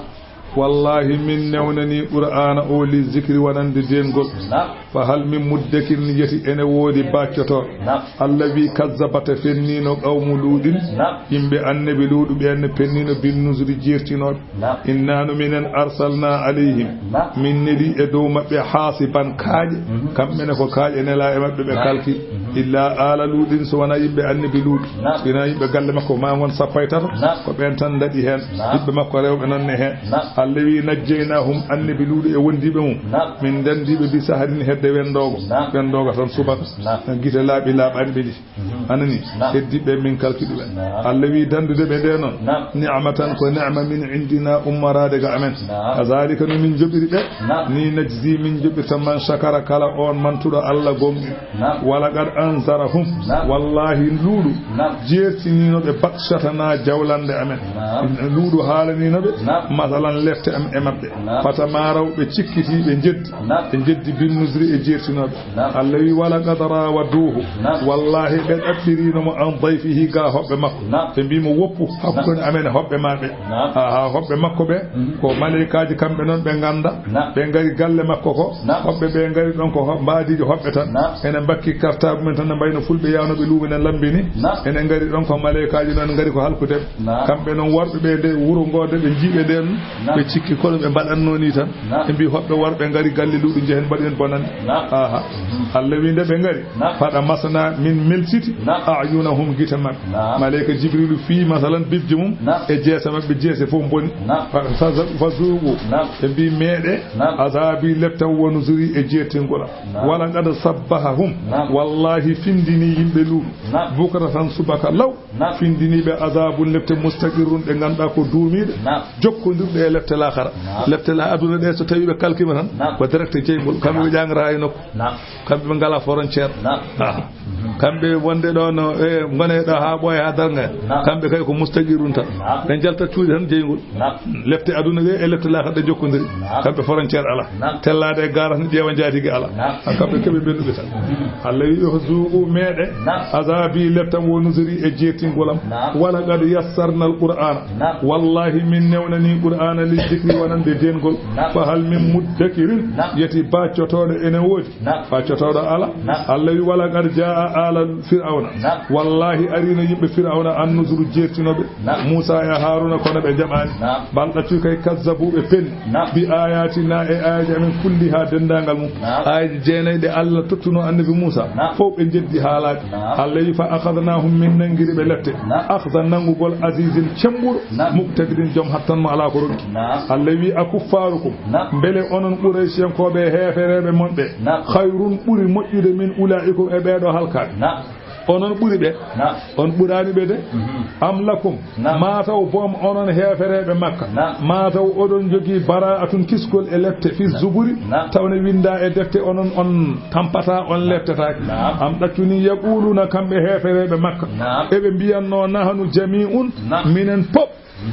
Wallahi, min newnani Qur'aana o li zikri, wonande deengol. Naam. Fa hal min muddakir, yeti ene woodi baaccotooɗo? Naam. Allah wi, kazzabata, fenniino, qawmu Luuɗin, naam, yimɓe annabi Luuɗu ɓeen ne penniino, bin nuzuri, jeertinooɓe. Naam. Inna, no minen, arsalna alayhim, naam, min neli e dow maɓɓe, haasiban, kaaƴe, mhm, kamɓe ne ko kaaƴe nelaa e maɓɓe, ɓe, naam, kalki. Mhm. Illa aala Luuɗin, so wonaa yimɓe annabi Luuɗu. Naam. Ina yimɓe galle makko maa ngon sappo e tato. Naam. Ko ɓeen tan ndaɗi heen. Naam. Ɓiɓɓe makko rewɓe noon ne heen. Naam. Allah wi, najjaynahum, annabi Luuɗu e wondiiɓe mum. Naam. Min ndanndi ɓe bi saharin hedde wendoogo. Naam. Wendoogo tan subaka. Naam. Gite laaɓi laaɓaani ɓe ɗi. Mhm. Anani, naam, heddiiɓe min kalki ɗumen. Naam. Allah wi, dandude ɓe nde noon. Naam. Ni'matan, ko ni'ma, min indina, ummoraade ga amen. Naam. Kazalika, no min joɓiri ɓe. Naam. Ni najzi, min joɓirta, man shakara, kala on mantuɗo Allah gomɗi. Naam. Walaqad anzarahum. Naam. Wallahi, Luuɗu, naam, jeertiniino ɓe batshatana, jawlande amen. Naam. Luuɗu haalaniino ɓe, naam, masalan, lefte am e maɓɓe. Naam. Fatamaraw, ɓe cikkiti, ɓe jeddi. Naam. Ɓe jeddi bin nuzri, jeertinooɓe. Naam. Allah wi, "Wala qad rawaduhu." Naam. Wallahi, ɓe ɗaɓɓiriino mo an dayfihi ga hoɓɓe makko. Naam. Ɓe mbi mo, "Woppu hakkunde Naam. amen e hoɓɓe ma ɓe." Naam. Aha, hoɓɓe makko ɓe, Mhm. ko maleykaaji kamɓe noon ɓe ngannda. Naam. Ɓe ngari galle makko ko, Naam. hoɓɓe ɓe ngari ɗon ko ho-, mbaadiiji hoɓɓe tan. Naam. Ene mbakki kartaabu men tan, no mbayno fulɓe yaanooɓe luumo ene lammbini. Naam. Ene ngari ɗon ko maleykaaji noon ngari ko halkude. Naam. Kamɓe noon worɓe ɓe nde wuro ngo nde ɓe njiiɓe ndeen, Naam. ɓe cikki kono ɓe mbaɗatnoo ni tan. Naam. Ɓe mbi hoɓɓe worɓe ngari galle luuɗi njehen mbaɗi en bonande. Naam. Aha. Mhm. Allah wi nde ɓe ngari. Naam. Faɗa masna min milsiti Naam. a'yunahum gite maɓɓe. Naam. Maleyka Jibrilu fii masalan bibje mum Naam. e jeese maɓɓe jeese fof mboni. Naam. Fa-, fa-, fa zuuqu. Naam. Ɓe mbi meeɗe Naam. azabi leptam wonu zuri e jeertingol am. Naam. Wala qad sabbahahum. Naam. Wallahi findini yimɓe luuɗu. Naam. Bukratan subaka law. Naam. Findiniiɓe azabun lepte mustaqirrun ɗe ngannduɗaa ko duumiiɗe. Naam. Jokkondirɗe e lepte laakara. Naam. Lepte la aduna ɗe so tawi ɓe kalkima tan Naam. ko direct jeyngol. Kamɓe ɓe ƴaŋra e nokku. Naam. Kamɓe ɓe ngala frontière. Naam. Ah. Mhm. Kamɓe wonde ɗo no, e, ngone ɗo haa ɓooya haa darnga. Naam. Kamɓe kay ko mustaqirrun tan. Naam. Ɓe njalta cuuɗi tan jeyngol. Naam. Lepte aduna ɗe e lepte laakara ɗe jokkondiri. Naam. Kamɓe frontière ala. Naam. Tellaade e garas ne ƴeewa njaatigi ala. Naam. An kamɓe keɓe mbennuɓe tan. Mhm. Allah wi, "Zuuqu meeɗe." Naam. Azabi leptam wo nuzuri e jeertingol am. Naam. Wala qad yassarna al-Qur'ana. Naam. Wallahi min newnani Qur'ana li zikri wonande dengol. Naam. Fa hal min muddakirin. Naam. Yeti baccotooɗo ene woodi. Naam. Baccotooɗo ala. Naam. Allah wi, "Wala qad jaa ala Fir'auna." Naam. Wallahi arino yimɓe Fir'auna an nuzuru jeertinoɓe. Naam. Muusa e Haaruna kono ɓe jaɓaani. Naam. Bal ɗaccu kay kazzabu ɓe penni. Naam. Bi ayatina e ayaji amen kulliha denndaangal mum. Naam. Ayaji jeenayi ɗe Allah tottuno annabi Muusa. Naam. Fof ɓe jeddi haalaji. Naam. Allah wi, "Fa akhadnahum min nangiri ɓe lepte." Naam. Akhza nangugol azizin cembuɗo. Naam. Muqtadirin joom hattan mo ala ko ronki. Naam. Allah wi, "Akuffarukum." Naam. Mbele onon Quraysiyankooɓe heefereeɓe mon ɓe. Naam. Khayrun ɓuri moƴƴude min ulaikum e ɓeeɗo halkaaɓe. Naam. Onon ɓuri ɓe? Naam. On ɓuraani ɓe de? Mhm. Am lakum? Naam. Maa taw boom onon heefereeɓe Makka. Naam. Maa taw oɗon jogii bara'atun kiskol e lepte fi Naam. zuburi? Naam. Taw ne winnda e defte onon on tampata, on leptataake. Naam. Am ɗaccuni yaquluna kamɓe heefereeɓe Makka. Naam. Eɓe mbiyannoo nahanu jami'un Naam. minen pop.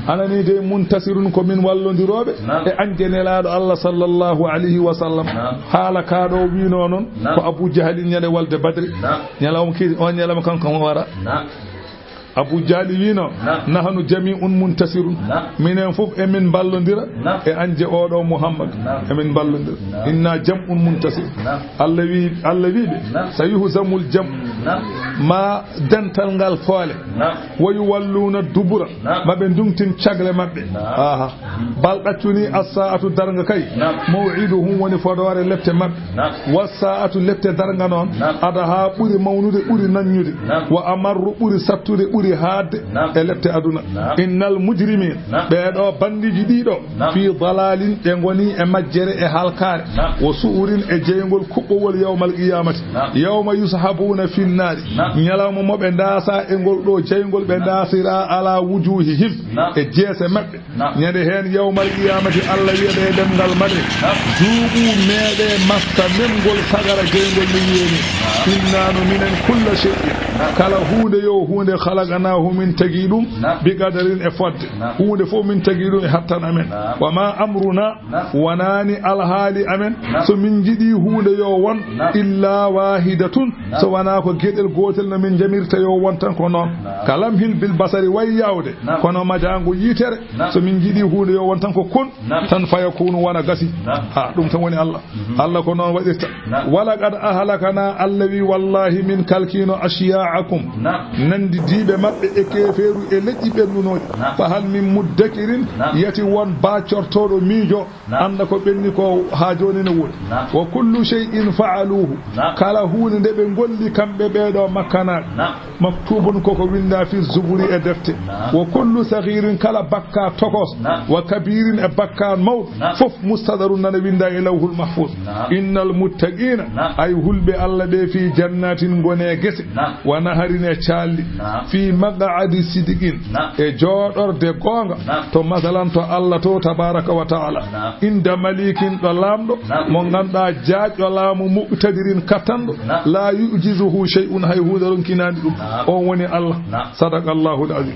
Anani de muntasirun ko min wallondirooɓe Naam. e anje Nelaaɗo Allah sallallahu alayhi wa sallam. Naam. Haala kaaɗo wiino noon Naam. ko Abu Jahalin ñande walde Badri. Naam. Ñalawma ki, on ñalawma kanko mo wara. Naam. Abu Jahali wiino, Naam. "Nahanu jami'un muntasirun." Naam. Minen fof emin mballondira Naam. e anje oɗo Muhammad. Naam. Emin mballondira. Naam. "Inna jam'un muntasir." Naam. Allah wi, Allah wi ɓe, Naam. "Sayuhzamul jam'u." Naam. Ma dental ngal foole. Naam. "Wa yuwalluna dubura." Naam. Ma ɓe ndungtin cagle maɓɓe. Naam. Aha. Bal ɗaccuni as-sa'atu darnga kay. Naam. "Maw'iduhum" woni fodoore lepte maɓɓe. Naam. "Was-sa'atu" lepte darnga noon. Naam. "Adaha" ɓuri mawnude, ɓuri nanñude. Naam. "Wa amarru" ɓuri sattude, ɓuri haadde Naam. e lepte aduna. Naam. "Innal mujrimin" Naam. ɓeeɗo bandiiji ɗiɗo. Naam. "Fi dalalin" ɓe ngoni e majjere e halkaare. Naam. "Wa su'urin" e jeyngol kuɓɓowol yawmal qiyamati. Naam. "Yawma yushabuna fin nari." Naam. Ñalawma mo ɓe ndaasa e ngol ɗo jeyngol ɓe Naam. ndaasira ala wujuhihim Naam. e jeese maɓɓe. Naam. Ñande heen yawmal qiyamati Allah wiya ɓe e ɗemngal maɓɓe. Naam. "Zuuqu" meeɗe masta memgol sagara jeyngol mi wiyeeni. Naam. "Inna no minen kulla shay'in." Naam. Kala huunde yo huunde "khalaqnahu" min tagi ɗum Naam. "bi qadarin" e fodde. Naam. Huunde fof min tagi ɗum e hattan amen. Naam. "Wa ma amruna" Naam. Wonaani alhaali amen, Naam. so min njiɗi huunde yo won, Naam. "illa wahidatun", Naam. so wonaa ko geɗel gootel no min njamirta yo won tan ko noon. Naam. "Ka lamhil bil basari", way yaawde, Naam. kono majaango yitere, Naam. so min njiɗi huunde yo won tan ko kun, Naam. tan fayakunu wona gasi. Naam. Ha, ɗum tan woni Allah. Mhm. Allah ko noon waɗirta. Naam. "Wa laqad ahlakna", Allah wi, "Wallahi min kalkino ashya'akum", Naam. nanndidiiɓe maɓɓe e keefeeru e leƴƴi ɓennunooɗi. Naam. "Fa hal min muddakirin", Naam. yati won baacortooɗo miijo, Naam. annda ko ɓenni ko haa jooni ne woodi. Naam. "Wa kullu shay'in fa'aluhu", Naam. kala huunde nde ɓe ngolli kamɓe ɓeeɗo makkanaaɓe. Naam. "Maktubun", koko winnda, "fi zuburi", e defte. Naam. "Wa kullu saghirin", kala bakka tokos. Naam. "Wa kabirin", e bakka mawɗo. Naam. Fof mustadarun nana winnda e lawhul mahfuz. Naam. "Innal muttaqina", Naam. ay hulɓe Allah ɓe, "fi jannatin", ngone gese. Naam. "Wa naharin", e caalli. Naam. "Fi maq'adi sidiqin", Naam. e jooɗorde goonga. Naam. To masalan to Allah to tabaraka wa ta'ala. Naam. "Inda malikin", ɗo laamɗo. Naam. Mo ngannduɗaa jaajɗo laamu, "muqtadirin", kattanɗo. Naam. "La yu'jizuhu shay'un", hay huunde ronkinaani ɗum. Naam. On woni Allah. Naam. Sadaqallahu al-azim.